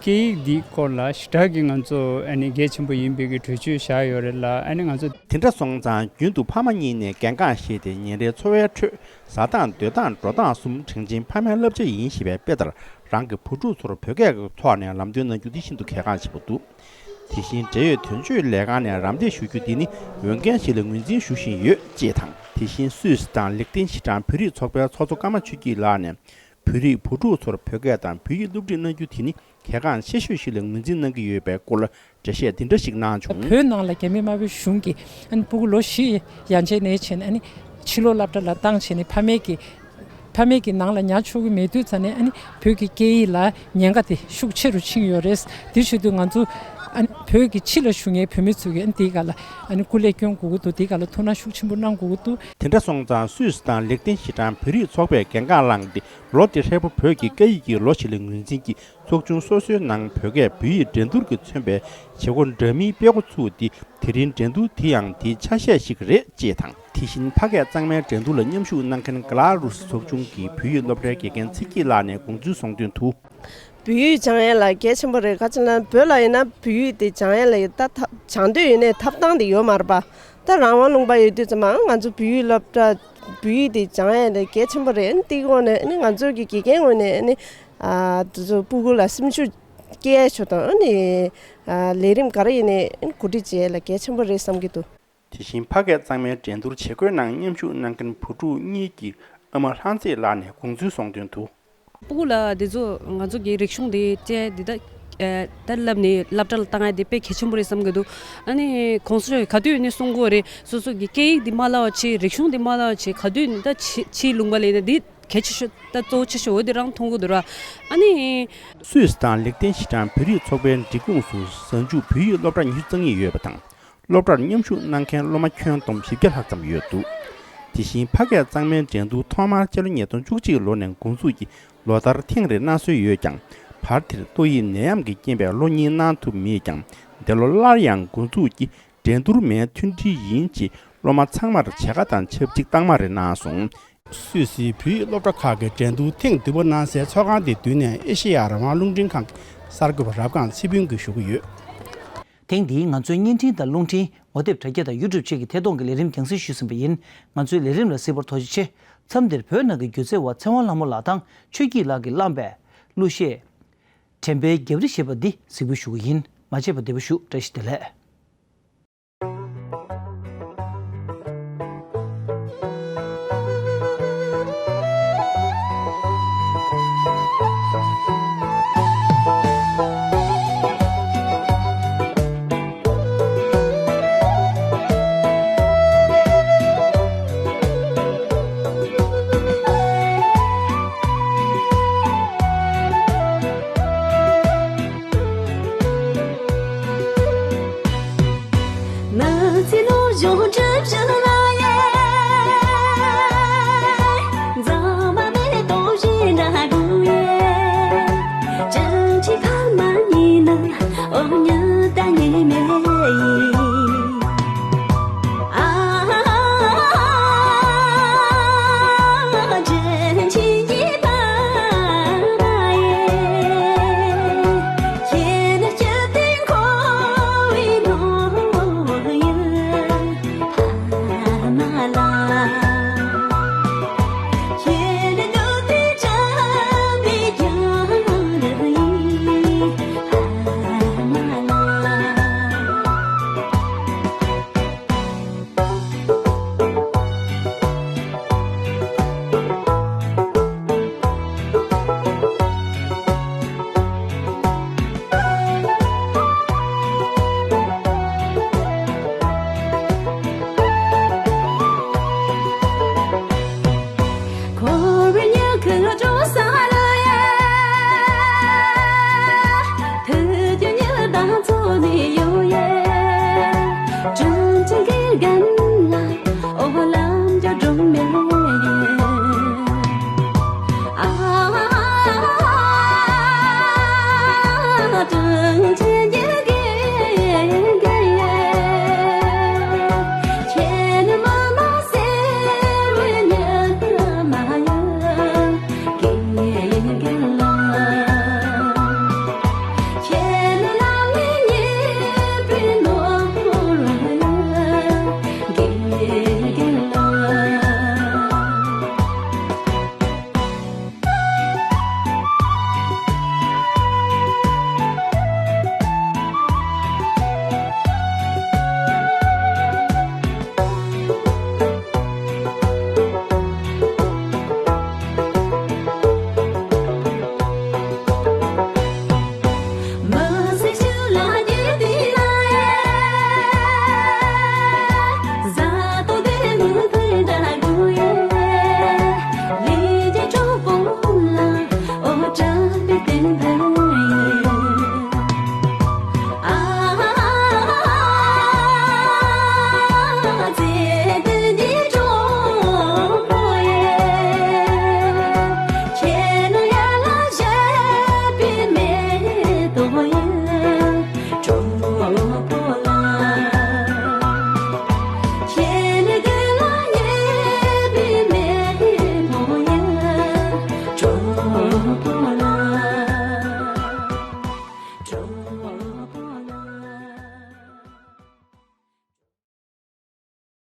སྐད་ཡིག་འདིའི་སྐོར་ལ་ཞེ་དྲག་གི་ང་ཚོ་ཨ་ནི་གལ་ཆེན་པོ་ཡིན་པའི་གི་གྲོས་ཆོད་བཞག་ཡོད་རེད་ལ། ཨ་ནི་ང་ཚོ། དེ་འདྲ་སོང་ཙང་རྒྱུན་དུ་ཕ་མ་གཉིས་ནས་གལ་འགངས་བཞེས་ཏེ་ཉིན་རེའི་འཚོ་བའི་ཁྲོད་བཟའ་སྟངས་སྡོད་སྟངས་འགྲོ་སྟངས་གསུམ་དྲིན་ཆེན་ཕ་མའི་བསླབ་བྱ་ཡིན་ཞེས་པའི་དཔེ་ལྟར་རང་གི་བུ་ཕྲུག་ཚོར་བོད་སྐད་ཀྱི་ཐོག་ནས་ལམ་སྟོན་གནང་རྒྱུ་འདི་ཤིན་ཏུ་གལ་འགངས་ཆེན་པོ་འདུག་དེ་བཞིན་འབྲེལ་ཡོད་དོན་གཅོད་ལས་ཁང་ནས་རམ་འདེགས་ཞུ་རྒྱུ་འདི་ནི་འོས་འགན་ཞིག་ལ་ངོས་འཛིན་ཞུ་བཞིན་ཡོད་ཅེས་དང་། དེ་བཞིན་སུད་སི་དང་ལིག་ཏེན་ཤི་ཀྲན་བོད་རིགས་ཚོགས་པའི་ཚོགས་གཙོ་ཀརྨ་ཆོས་སྐྱིད་ལགས་ནས་བོད་རིགས་བུ་ཕྲུག་ཚོར་བོད་སྐད་དང་བོད་ཡིག་སློབ་ཁྲིད་གནང་རྒྱུ་དེ་ནི་གལ་འགངས་ཆེ་ཤོས་ཤིག་ལ་ངོས་འཛིན་གནང་གི་ཡོད་པའི་སྐོར་འགྲེལ་བཤད་འདི་འདྲ་ཞིག་གནང་བྱུང་། བོད་ནང་ལ་རྒྱ་མི་དམར་པོའི་གཞུང་གིས་ཨ་ནི་སྤུ་གུ་ལོ་བཞི་ཡན་ཆད་ནས་བྱས་ནས་ཨ་ནི་ཕྱི་ལོགས་སློབ་གྲྭ་ལ་བཏང་བྱས་ནས་ཕ་མས་ཀྱི་ཕ་མས་ཀྱི་ནང་ལ་ཉར་ཆོག་གི་མེད་དུས་ཙ་ནས་ཨ་ནི་བོད་ཀྱི་སྐད་ཡིག་ལ་ཉེན་ཁ་དེ་ཤུགས་ཆེ་རུ་ཕྱིན་ཡོད་རེད། དེ་བྱེད་དུས་ང་ཚོ་ཨ་ནི་བོད་ཀྱི་ཕྱི་ལ་བཞུགས་མཁན་བོད་མི་ཚོ་གིས་ཨ་ནི་དེའི་སྒང་ལ་ཨ་ནི་སྐུ་ལས་སྐྱོན་དགོས་ཀྱི་འདུག་དེའི་སྒང་ལ་ཐུགས་སྣང་ཤུགས་ཆེན་པོ་གནང་དགོས་ཀྱི་འདུག་དེ་འདྲ་སོང་ཙང་སུད་སི་དང་ལིག་ཏེན་ཤི་ཀྲན་བོད་རིགས་ཚོགས་པས་གལ་འགངས་བླངས་ཏེ་ལོ་འདི་ཧྲིལ་པོ་བོད་ཀྱི་སྐད་ཡིག་གི་ལོ་ཞིག་ལ་ངོས་འཛིན་གྱིས་ཚོགས་ཆུང་སོ་སོའི་ནང་བོད་སྐད་བོད་ཡིག་འགྲན་བསྡུར་གྱིས་མཚོན་པའི་བྱེད་སྒོ་འདྲ་མིན་སྤེལ་འགོ་ཚུགས་ཏེ། དེ་རིང་འགྲན་བསྡུར་དེ་ཡང་དེའི་ཆ་ཤས་ཤིག་རེད་ཅེས་དང་། དེ་བཞིན་ཕ་སྐད་གཙང་མའི་འགྲན་བསྡུར་ལ་མཉམ་ཞུགས་གནང་མཁན་ག་ལ་རུ་སི་ཚོགས་ཆུང་གི་བོད་ཡིག་སློབ་གྲྭའི་དགེ་རྒན་ཚེ་སྐྱིད་ལགས་ནས་དགོངས་ཚུལ་གསུངས་དོན་དུ། བོད་ཡིག་སྦྱང་ཡས་ལ་གལ་ཆེན་པོ་རེད། ག་ཅི་ལབ་ན་བོད་ལ་ཡིན་ན་བོད་ཡིག་དེ་སྦྱང་ཡས་ལ་ཡིན་ད་ཐབས་སྦྱང་འདོད་ཡོད་ནའི་ཐབས་སྟངས་དེ་ཡོད་མ་རེད་པ། ད་རང་དབང་ལུང་པ་ཡོད་དུས་ཙམ་པ་ང་ཚོ་བོད་ཡིག་སློབ་གྲྭ་བོད་ཡིག་དེ་སྦྱང་ཡས་ལ་གལ་ཆེན་པོ་རེད། ཨ་ནི་དེའི་ངོས་ནས་ཨ་ནི་ང་ཚོ་གི་དགེ་རྒན་ངོས་ནས་ཨ་ནི་ཨ་དེ་ཚོ་སྤུ་གུ་ལ་སེམས་ཤུགས་སྐྱེ་ཡས་ཆོག་དང་ཨ་ནི་ཨ་ལས་རིམ་ག་རེ་ཡིན་ནའི་ཨ་ནི་གོ་སྒྲིག་བྱེད་ཡས་ལ་གལ་ཆེན་པོ་རེད་བསམ་གྱི་འདུག་དེ་བཞིན་ཕ་སྐད་གཙང་མའི་འགྲན་བསྡུར་བྱེད་སྒོའི་ནང་མཉམ་ཞུགས་གནང་མཁན་བུ་ཕྲུག་གཉིས་ཀྱི་ཨ་མ་ལྷ་མཛེས་ལགས་ནས་དགོངས་ཚུལ་གསུངས་དོན་དུ། སྤུ་གུ་ལ་འདི་ཚོ་ང་ཚོ་གི་རིག་གཞུང་འདི་སྤྲད་འདི་ད་ཨེ་ད་བསླབ་ནས་སློབ་གྲྭ་ལ་བཏང་ཡ་འདི་དཔེ་གལ་ཆེན་པོ་རེད་བསམ་གྱི་འདུག་ཨ་ནི་གོང་ས་མཆོག་གིས་ག་དུས་ནས་གསུང་གི་ཡོད་རེད། སོ་སོ་གི་སྐད་ཡིག་འདི་མ་བརླག་པ་བྱེད། རིག་གཞུང་འདི་མ་བརླག་པ་བྱེད། ག་དུས་ནས་ད་ཕྱི་ཕྱིའི་ལུང་པ་ལ་ཡིན་ན་འདི་གལ་ཆེ་ཤོས་ད་གཙོ་བོ་ཆེ་ཤོས་འོ་འདི་རང་མཐོང་གི་འདུག་ར། ཨ་ནི། སུད་སི་དང་ལིག་ཏེན་ཤི་ཀྲན་བོད་རིགས་ཚོགས་པའི་སྒྲིག་ཁོངས་སུ་གཟའ་མཇུག་བོད་ཡིག་སློབ་གྲྭ་ཉི་ཤུ་རྩ་གཉིས་ཡོད་པ་དང་། སློབ་གྲྭར་མཉམ་ཞུགས་གནང་མཁན་སློབ་མ་ཁྱོན་བསྡོམས་བཞི་བརྒྱ་ལྷག་ཙམ་ཡོད་འདུག་དེ་བཞིན་ཕ་སྐད་གཙང་མའི་འགྲན་བསྡུར་ཐོག་མར་སྤྱི་ལོ་ཉིས་སྟོང་བཅུ་གཅིག་ལོ་ནས་འགོ་འཛུགས་ཀྱིས་ལོ་ལྟར་ཐེངས་རེ་གནང་སྲོལ་ཡོད་ཀྱང་། བར་དེར་ཏོག་དབྱིབས་ནད་ཡམས་ཀྱི་རྐྱེན་པས་ལོ་གཉིས་གནང་ཐུབ་མེད་ཀྱང་། འདི་ལོ་སླར་ཡང་འགོ་འཛུགས་ཀྱིས་འགྲན་བསྡུར་མིན་མཐུན་སྒྲིལ་ཡིན་ཅེས་སློབ་མ་ཚང་མར་བྱ་དགའ་དང་ཆབས་ཅིག་རྟགས་མ་རེ་གནང་སོང་། སུད་སིའི་བོད་ཡིག་སློབ་གྲྭ་ཁག་གི་འགྲན་བསྡུར་ཐེངས་བདུན་པ་གནང་སའི་ཚོགས་ཁང་དེ་མདུན་ནས་ཨེ་ཤེ་ཡ་རང་དབང་རླུང་འཕྲིན་ཁང་གི་གསར་འགོད་པ་རབ་སྒང་ཚེ་ཕུན་གྱིས་ཞུ་གི་ཡོད། ཐེངས་འདིའི་ང་ཚོའི་བརྙན་འཕྲིན་དང་རླུང་འཕྲིན། ངོ་དེབ་དྲ་རྒྱ་དང་ཡུ་ཊུབ་བཅས་ཀྱི་ཐད་གཏོང་གི་ལས་རིམ་རྒྱང་སྲིང་ཞུས་ཟིན་པ་ཡིན། ང་ཚོའི་ལས་རིམ་ལ་གཟིགས་པར་ཐུགས་རྗེ་ཆེ། མཚམས་འདིར་བོད་ནང་གི་སྒྱུ་རྩལ་བ་ཚེ་དབང་ལྷ་མོ་ལགས་དང་ཆོས་སྐྱིད་ལགས་ཀྱིས་བླངས་པའི་གླུ་གཞས། དྲན་པའི་རྒྱབ་རི་ཞེས་པ་འདི་གཟིགས་འབུལ་ཞུ་གི་ཡིན། མ་མཇལ་བར་བདེ་པོ་བཞུགས། བཀྲ་ཤིས་བདེ་ལེགས།